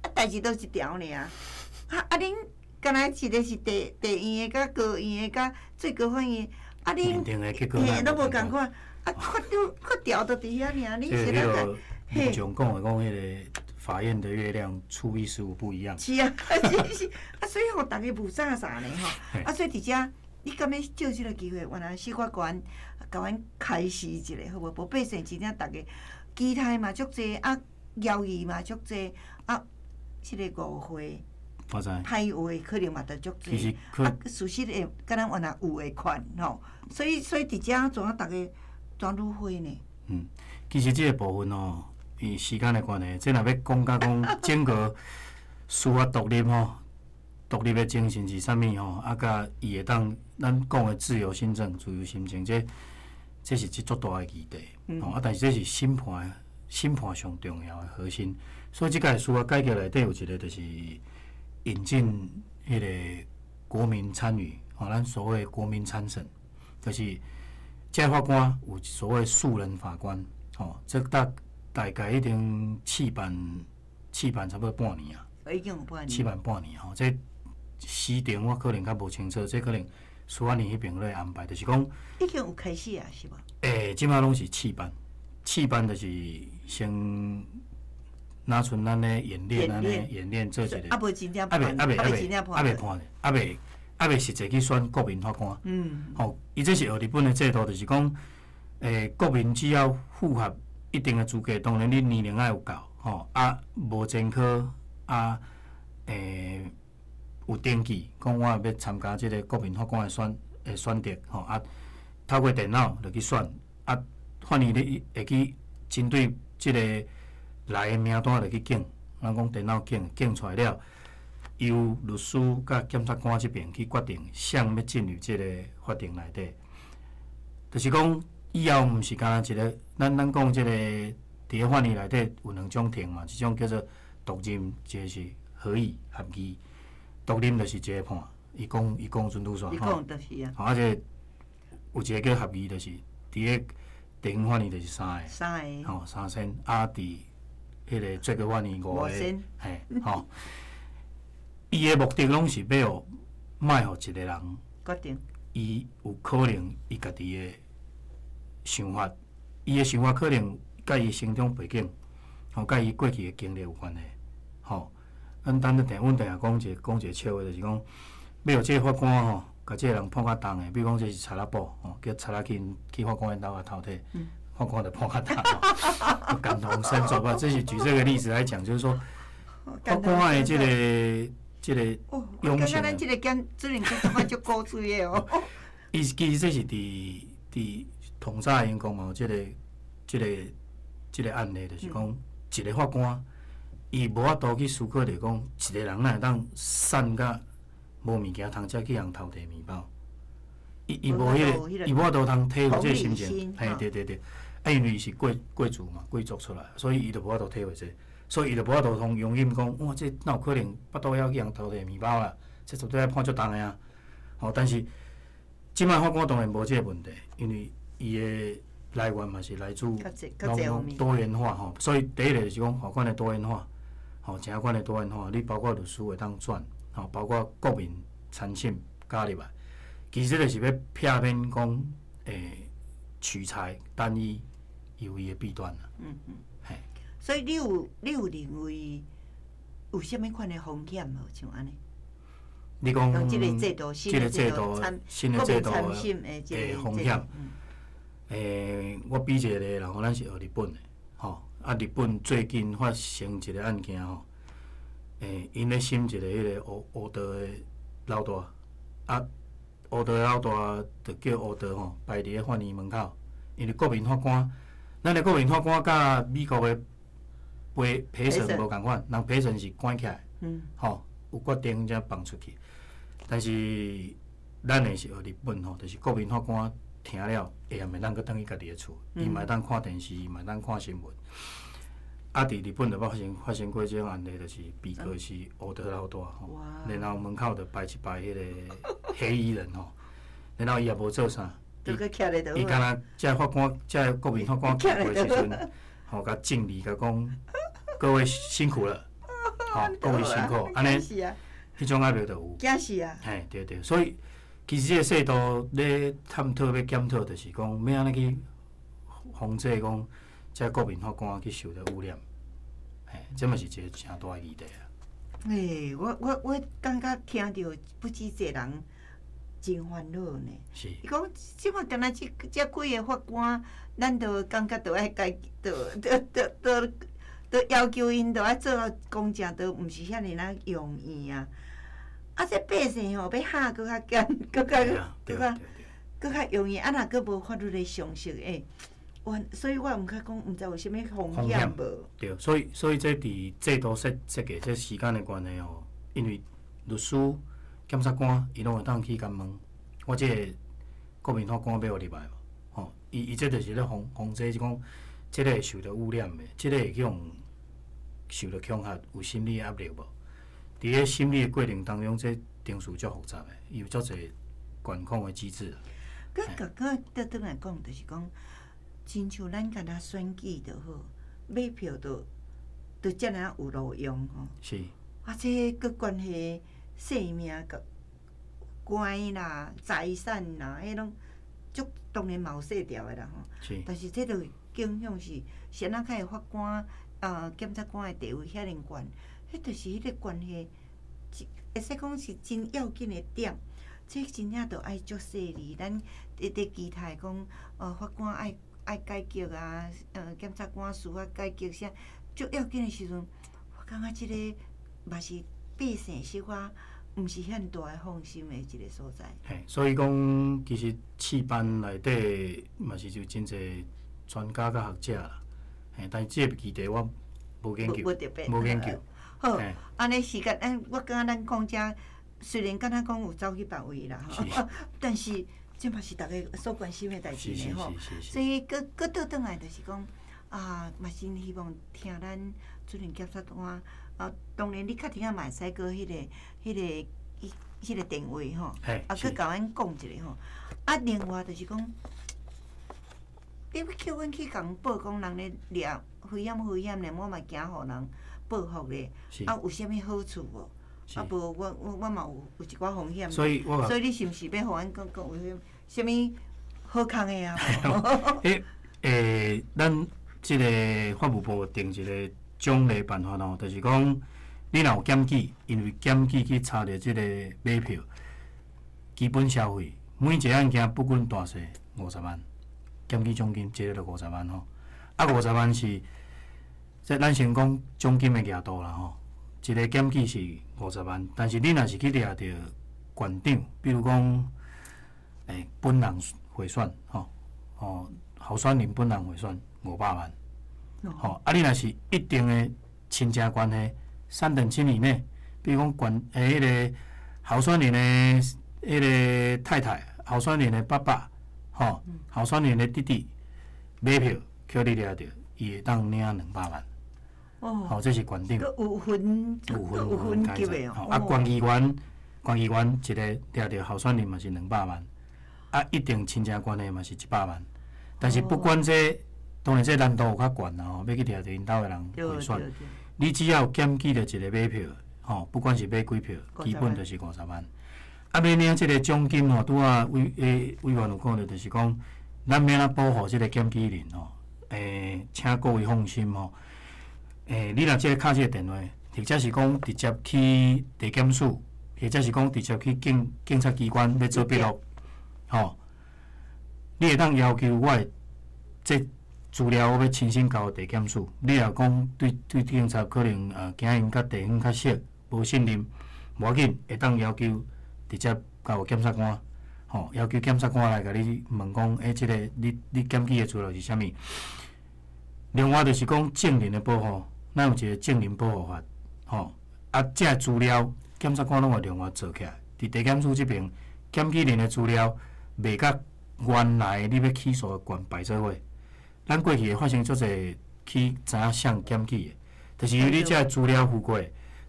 啊，代誌都一條爾。啊啊！恁敢若一个是地地院的，佮高院的，佮最高法院，啊恁嘿攏無仝款，啊法條法條就佇遐爾，恁是按怎？嘿。民眾講的講，彼個法院的月亮初一十五不一樣。是啊，是是，啊所以吼，逐家霧煞煞呢吼，啊所以佇遮，你敢欲借這个機會，原來司法官共阮開示一下好無？無百姓真正逐家期待嘛足濟，啊謠言嘛足濟，啊這个誤會。歹話可能嘛著足濟，啊，事實會敢若原來有的款吼，所以所以佇遮怎啊，逐家怎愈火呢？嗯，其實這个部分吼，因時間的關係，這若欲講甲講整個司法獨立吼，獨立的精神是啥物吼？啊，佮伊會當咱講的自由心證、自由心證，這這是一足大的議題，吼啊！但是這是審判審判上重要的核心，所以這屆司法改革內底有一個就是。引進彼个國民參與，吼，咱所謂國民參審，就是這法官有所謂素人法官，吼，這大大概已經試辦試辦差不多半年啊，已經有半年，試辦半年吼，這時程我可能較無清楚，這可能司法院彼邊咧安排，就是講已經有開始啊，是無？欸，這擺攏是試辦，試辦就是先。若像咱咧演練，按呢演練做一个，猶未真正判，猶未猶未判，猶未猶未實際去選國民法官。吼，伊這是學日本的制度，就是講，欸，國民只要符合一定的資格，當然你年齡愛有夠，吼，啊，無前科，啊，欸，有登記，講我欲參加這个國民法官的選的選擇，吼，啊，透過電腦就去選，啊，法院咧會去針對這个。來的名單就去檢，咱講電腦檢檢出來了，由律師佮檢察官這邊去決定，誰欲進入這个法庭內底。就是講以後毋是干焦一个，咱咱講這个佇咧法院內底有兩種庭嘛，一種叫做獨任，一个是合議合議。獨任就是一个判，伊講伊講準拄煞。伊講就是啊。吼，啊，這個有一個叫合議，就是佇咧地方法院就是三個，三個，吼，三仙啊，佇彼个最高法院五个，嘿，吼，伊的目的攏是欲予莫予一个人決定，伊有可能伊家己的想法，伊的想法可能佮伊成長背景，吼，佮伊過去的經歷有關係，吼。咱等陣阮定定講一個講一個笑話，就是講，欲予這个法官吼，共這个人判較重的，比如講這是賊仔某，吼，叫賊仔去去法官𪜶兜共偷摕。法官就判較重，感同身受吧。這是舉這個例子來講，就是說法官的這个這个勇氣。我感覺咱這個檢主任檢察官足古錐的哦。伊其實這是佇佇統早英國嘛有這个這个這个案例，就是講一个法官，伊無法度去思考著講一個人哪會當散甲無物件通食去予人偷提麵包。伊伊無彼个，伊無法度通體會這个心情，嘿，對對對。啊，因為伊是貴貴族嘛，貴族出來，所以伊就無法度體會這個，所以伊就無法度通容忍講，哇，這哪有可能腹肚枵去予人偷提麵包啦？這絕對愛判足重的啊！吼，但是這擺法官當然無這个問題，因為伊的来源嘛是来自拢多元化吼，所以第一个就是讲法官的多元化，吼，检察官的多元化，你包括律师会当转，吼，包括国民参审加入来，其实就是欲避免讲，取材单一有伊的弊端啦。嘿。所以你有认为有啥物款的风险无？像按呢？你讲这个制度，这个制度，新的制度的风险。我比一个例，然后咱是学日本的，吼，啊，日本最近发生一个案件吼，𪜶咧审一个彼个黑黑道的老大，啊，黑道的老大就叫黑道吼摆伫咧法院门口，因为国民法官，咱的国民法官佮美国的陪审无仝款，人陪审是关起来，吼，有决定才放出去，但是咱的是学日本吼，就是国民法官。听了，下暗暝咱阁转去家己的厝，伊嘛会当看电视，嘛会当看新闻。啊，伫日本就发生过这种案例，就是被告是黑道老大吼，然后门口就摆一排彼个黑衣人吼，然后伊也无做啥，伊敢若这法官，这国民法官经过时阵，吼，共敬礼，共讲各位辛苦了，吼，各位辛苦，按呢，彼种压力就有。惊死啊！嘿，对对，所以。其实这个制度咧探讨、欲检讨，就是讲欲按怎去防止讲这国民法官去受著污染，嘿，这嘛是一个诚大的议题啊。欸，我感觉听著不止一个人真烦恼呢。是。伊讲这摆敢若这几个法官，咱都感觉著爱改，著要求𪜶著爱做到公正，都毋是遐尔仔容易啊。啊，这百姓吼，欲吓阁较简，阁较容易。啊，若阁无法律的常识，欸，我所以我毋较讲，毋知有啥物风险无？对，所以这伫制度设计这时间的关系吼，因为律师、检察官伊拢会当去共问，我这个国民法官欲予入来无？吼，伊这就是咧防止讲，这个会受著污染的，这个会去予受著恐吓，有心理压力无？伫咧审理的过程当中，这程序足复杂的，伊有足济管控的机制。阁阁阁倒转来讲，就是讲，亲像咱敢若选举就好，买票就遮尔仔有路用吼。是。啊，这阁关系性命、佮官啦、财产啦，彼拢足当然嘛有细条的啦吼。是。但是这就影响是，啥人较会法官、检察官的地位遐尔悬？彼就是彼个关系，会使讲是真要紧的点。这真正著爱足细腻。咱伫期待讲，法官爱改革啊，检察官司法改革啥，足要紧的时阵，我感觉这个嘛是百姓小可毋是遐大的放心的一个所在。嘿，所以讲，其实试办内底嘛是有真济专家佮学者啦。嘿，但是这个议题我无研究，无研究。好，按呢时间，我感觉咱讲遮虽然敢若讲有走去别位啦，吼，但是这嘛是逐家所关心的代志呢吼。所以，阁阁倒转来就是讲，啊，嘛真希望听咱主任检察官，啊，当然你确定啊嘛会使阁彼个电话吼，啊，阁共阮讲一下吼。啊，另外就是讲，你欲叫阮去共报讲人咧掠危险危险咧，我嘛惊予人报复咧。啊，有啥物好处无？啊，无我嘛有一寡风险。所以我所以你是毋是欲予阮讲讲有啥物好康的啊？咱这个法务部定一个奖励办法吼，就是讲，你若有检举，因为检举去查著这个买票，基本消费每一个案件不管大细五十万，检举奖金一个就五十万吼。啊，五十万是，这咱先讲奖金的额度啦吼。一个检举是五十万，但是你若是去掠著县长，比如讲，本人贿选吼，哦，候选人本人贿选500万，吼，啊，你若是一定的亲情关系，三等亲以内，比如讲县彼个候选人的彼个太太，候选人的爸爸，吼，候选人的弟弟买票，予你掠著，伊会当领200万。哦，吼，这是县长。有分，有分级的哦。啊，县议员，县议员一个掠著候选人嘛是200万，啊，一定亲情关系嘛是100万。但是不管这，当然这难度有较悬啦吼，欲去掠著𪜶兜的人贿选，你只要检举著一个买票，吼，不管是买几票，基本就是五十万。啊，欲领这个奖金吼，拄仔委员有讲著，就是讲，咱欲按怎保护这个检举人吼？请各位放心吼。你若这个敲这个电话，或者是讲直接去地检署，或者是讲直接去警察机关欲做笔录，吼，你会当要求我的这资料我欲亲身交地检署。你若讲对警察可能惊𪜶佮地方较熟，无信任，无要紧，会当要求直接交检察官，吼，要求检察官来共你问讲，这个你检举的资料是啥物？另外就是讲证人的保护，咱有一个证人保护法，吼，啊，这个资料检察官拢会另外做起来。伫地检署这边，检举人的资料袂佮原来你欲起诉的官摆做伙。咱过去会发生足济去知影谁检举的，就是因为你这个资料付过，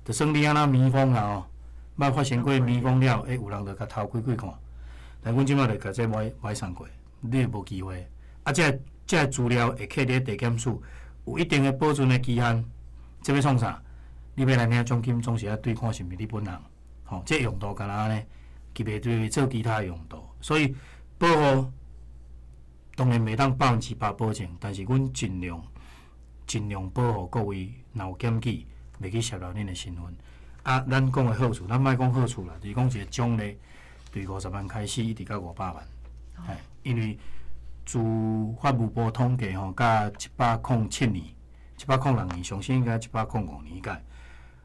就算你按怎密封啦吼，捌发生过密封了，有人就共偷开开看。但阮这摆就共这歪送过，你无机会。啊，这个资料会刻伫地检署，有一定的保存的期限。这欲创啥？你欲来领奖金，总是爱对看是毋是你本人。吼，这用途敢若按呢，佢袂对做其他的用途，所以保护当然袂当100%保证，但是阮尽量尽量保护各位，若有检举，袂去泄露恁的身份。啊，咱讲的好处，咱莫讲好处啦，就是讲一个奖励，对50万开始，一直到500万。嘿，因为自法务部统计吼，佮107年、106年，上新应该105年届，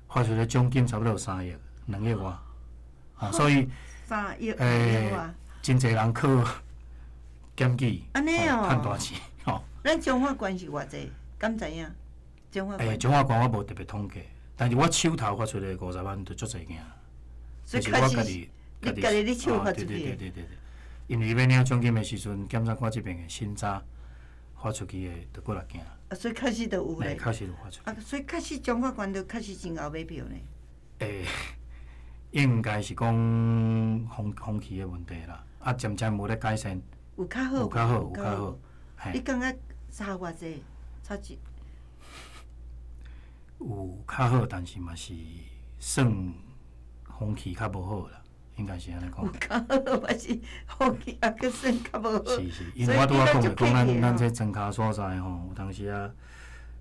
发出的奖金差不多有3亿、2亿外。啊，所以 3亿、真济人靠检举，按呢哦，趁大钱吼。咱彰化县是偌济？敢知影？彰化县。彰化县我无特别统计，但是我手头发出的50万就足济件。所以确实，你家己你手发出去。对对对对对，因为欲领奖金的时阵，检察官这边会审查发出去的，就过来件。啊，所以确实就有咧。确实有发出。啊，所以确实彰化县就确实真𠢕买票呢。应该是讲风气的问题啦，啊，渐渐无咧改善。有较好，有较好，有较好。你感觉差偌济？差一？有较好，但是嘛是算风气较无好啦，应该是按呢讲。有较好，嘛是风气犹阁算较无好。是是，因为我拄仔讲的，讲咱这庄跤所在吼，有当时啊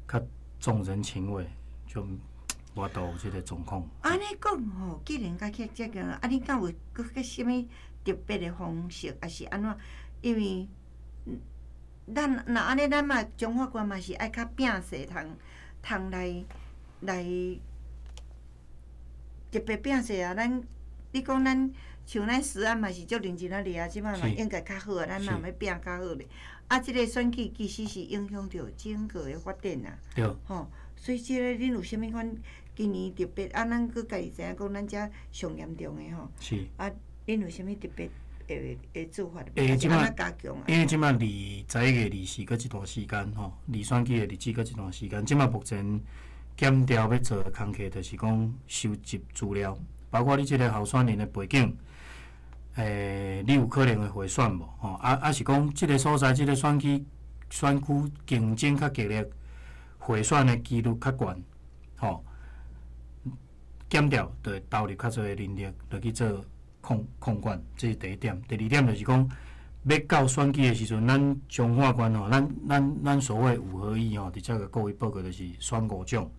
较重人情味，就无法度有这个状况。按呢讲吼，既然甲去这个，啊，你敢有阁阁啥物特别的方式，抑是按怎？因为咱若按呢，咱嘛彰化县嘛是爱较摒势，通通来来特别摒势啊！咱你讲咱像咱食安嘛是足认真仔掠啊，这摆嘛应该较好啊，咱嘛欲摒较好咧。啊，这个选举其实是影响著整个的发展啊。对。吼，所以这个恁有啥物款今年特别啊？咱阁家己知影讲，咱遮上严重的吼。是。啊，恁有啥物特别的做法？这摆按怎加强啊？因为这摆离11月24阁一段时间吼，离选举的日子阁一段时间。这摆目前检调欲做的工课，就是讲收集资料，包括你这个候选人的背景，你有可能会贿选无？吼，啊是讲这个所在，这个选区选区竞争较激烈，贿选的几率较悬，吼，检调就会投入较济的人力落去做控管，这是第一点。第二点就是讲，欲到选举的时阵，咱彰化县吼，咱所谓五合一吼，伫遮共各位报告就是选五种，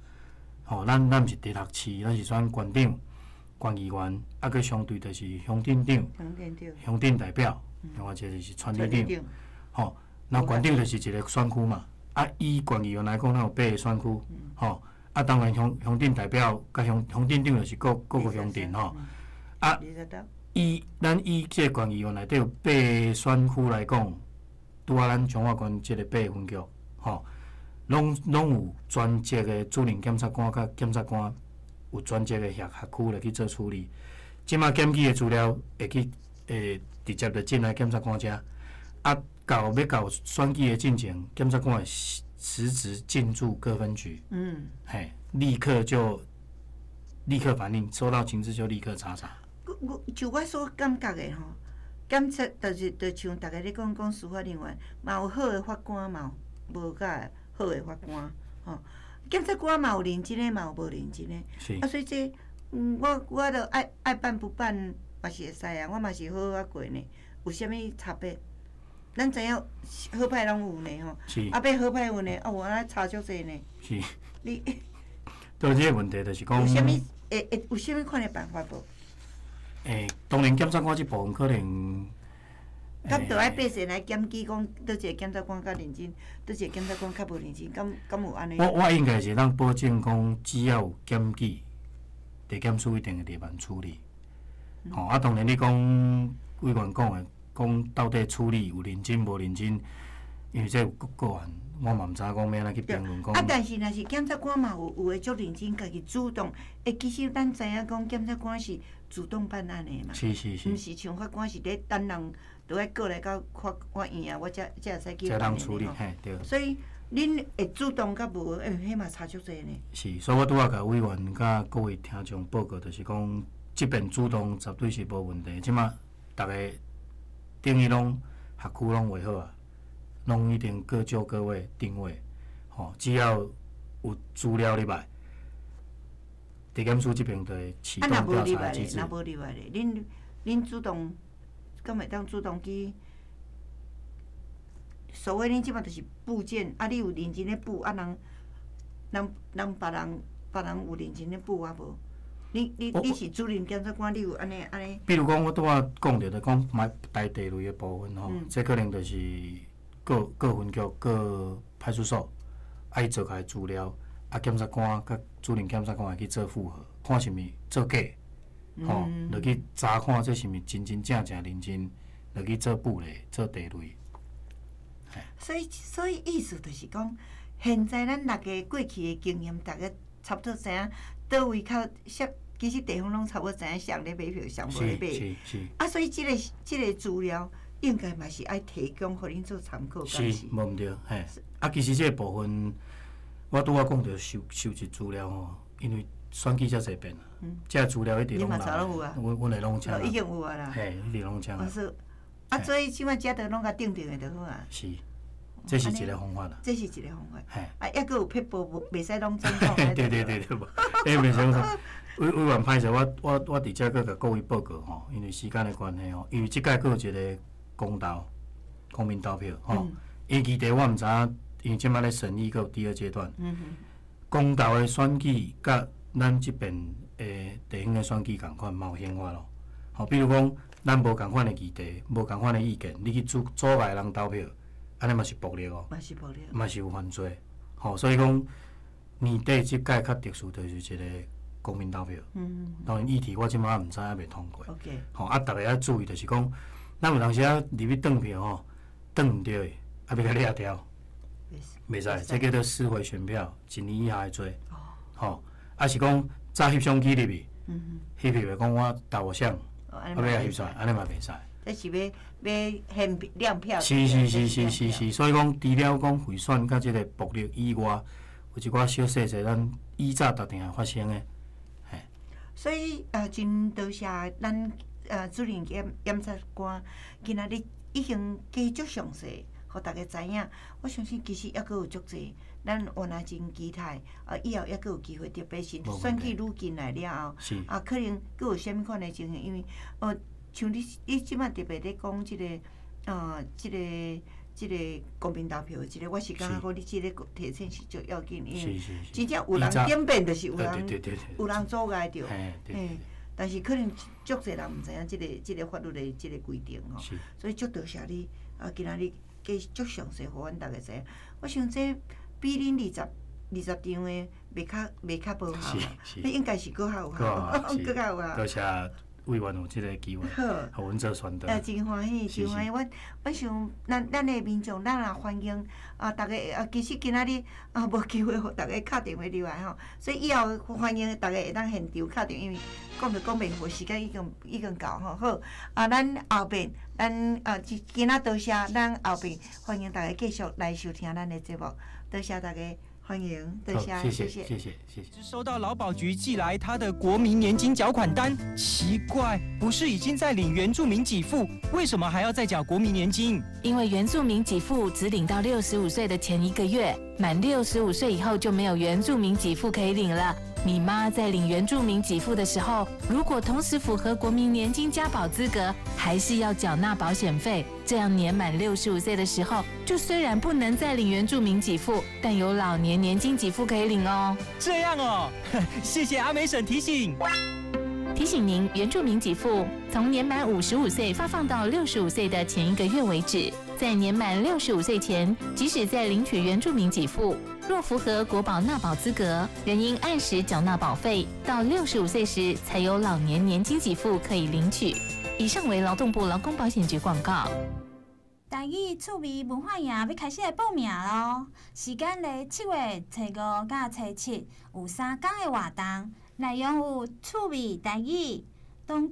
吼，咱毋是直辖市，咱是选县长、县议员，啊，阁相对就是乡镇长、乡镇代表，另外一个就是村里长，吼，那县长就是一个选区嘛，啊，以县议员来讲，咱有八个选区，吼，啊，当然乡镇代表佮乡镇长就是各个乡镇吼，啊。以咱以这个县议员内底有八个选区来讲，拄仔咱彰化县这个八个分局，吼，拢有专职的主任检察官佮检察官，有专职的辖区来去做处理。这摆检举的资料会去会直接就进来检察官遮，啊，到欲到选举的进前，检察官会实质进驻各分局，嘿，立刻反应，收到情资就立刻查查。我就我所感觉的吼，檢察就是就像逐家咧講講司法人員，嘛有好的法官，嘛有無佮好的法官，吼。檢察官嘛有認真的，嘛有無認真的。啊，所以這，我著愛辦不辦嘛是會使啊，我嘛是好好仔過呢。有啥物差別？咱知影好歹攏有呢吼。啊，欲好歹有呢，啊有按呢差足濟呢。你。對，這個問題就是講。有啥物會有啥物款的辦法無？當然檢察官這部分可能。敢著愛百姓來檢舉，講佗一个檢察官較認真，佗一个檢察官較無認真，敢有按呢？我應該是通保證講，只要有檢舉，地檢署一定會入案處理。吼，啊，當然你講委員講的，講到底處理有認真無認真，因為這有個案，我嘛毋知影講欲按怎去評論講。啊，但是若是檢察官嘛有有的足認真，家己主動。其實咱知影講，檢察官是主動辦案的嘛，毋是像法官是咧等人。都愛過來到法院啊，我才會使去辦理吼。對。所以恁會主動佮無，彼嘛差足濟呢。是，所以我拄仔共委員佮各位聽眾報告，就是講，這邊主動絕對是無問題。這馬逐家等於攏學區攏畫好啊，攏一定各就各位定位，吼，只要有資料入來，地檢署這邊就會啟動調查機制。啊，若無入來咧，恁主動。敢會當主動去？所謂恁這馬就是布件，啊，你有認真咧布，啊，人別人有認真咧布啊無？你是主任檢察官，你有按呢按呢？比如講，我拄仔講著就講買台地雷的部分吼，這可能就是各分局、各派出所愛做開資料，啊，檢察官佮主任檢察官會去做複核，看是毋是做假。吼，落去查看這是毋是真真正正認真落去做布咧，做地雷。所以意思就是講，現在咱大家過去的經驗，逐家差不多知影佗位較適，其實地方攏差不多知影誰咧買票，誰無咧買。啊，所以這個資料應該嘛是愛提供予恁做參考。是，無毋對，嘿。啊，其實這個部分，我拄仔講著收集資料吼，因為選舉遮濟遍啊，這資料一直攏來，阮會攏請。已經有啊啦。嘿，一直攏請。啊，所以這擺遮都攏共定定的就好啊。是，這是一個方法啦。這是一個方法。啊，抑閣有撇步，無袂使攏總講。對對對對，無，袂使攏總。委員歹勢，我佇遮閣共各位報告吼，因為時間的關係吼，因為這屆閣有一個公投，公民投票吼。因議題我毋知影，因為這擺咧審議閣有第二階段。公投的選舉佮咱這邊的地方的選舉仝款，嘛有刑法咯。吼，比如講，咱無仝款的議題，無仝款的意見，你去阻礙人投票，按呢嘛是暴力哦。嘛是暴力。嘛是有犯罪。吼，所以講年底這屆較特殊，就是一個公民投票。當然議題我這擺毋知影未通過。 吼，啊，逐家愛注意，就是講，咱有當時啊入去轉票吼，轉毋著的，啊，欲共掠掉，袂使，這叫做撕毀選票，一年以下的罪。吼，啊是講早翕相機入去，翕翕的講我投予誰，啊欲共翕出來，按呢嘛袂使。這是欲現亮票。是是是是是是，所以講除了講賄選佮這個暴力以外，有一寡小細節，咱以早逐定會發生的。嘿。所以真多謝咱主任檢察官今仔日已經加足詳細，予逐家知影。我相信其實猶閣有足濟，咱原來真期待，啊，以後猶閣有機會，特別是選舉愈近來了後，啊，可能閣有啥物款的情形，因為像你這擺特別咧講這個公民投票的這個，我是感覺講你這個提醒是足要緊，因為真正有人點變，就是有人阻礙著，嘿。但是可能足濟人毋知影這個法律的這個規定吼，所以足多謝你啊！今仔日加足詳細，予阮逐家知影。我想這比恁二十場的袂較無效啦，彼應該是閣較有效，閣較有效。多謝委員有這個機會，予阮做宣導。真歡喜，真歡喜！阮想，咱的民眾，咱也歡迎啊！逐家啊，其實今仔日啊，無機會予逐家敲電話入來吼，所以以後歡迎逐家會當現場敲電話，因為講著講袂完，時間已經到吼。好，啊，咱後邊，咱啊，今仔多謝咱後邊歡迎逐家繼續來收聽咱的節目，多謝逐家，歡迎，多謝，謝謝，謝謝，謝謝。收到勞保局寄來他的國民年金繳款單，奇怪，不是已經在領原住民給付，為什麼還要再繳國民年金？因為原住民給付只領到六十五歲的前一個月，滿六十五歲以後就沒有原住民給付可以領了。你媽在領原住民給付的時候，如果同時符合國民年金加保資格，還是要繳納保險費。這樣年滿六十五歲的時候，就雖然不能再領原住民給付，但有老年年金給付可以領哦。這樣哦，謝謝阿美嬸提醒。提醒您，原住民給付從年滿55歲發放到六十五歲的前一個月為止。在年滿六十五歲前，即使在領取原住民給付，若符合國保納保資格，仍應按時繳納保費。到六十五歲時，才有老年年金給付可以領取。以上為勞動部勞工保險局廣告。台語趣味文化營欲開始來報名囉！時間咧7月初五佮初七，有3工的活動，內容有趣味台語。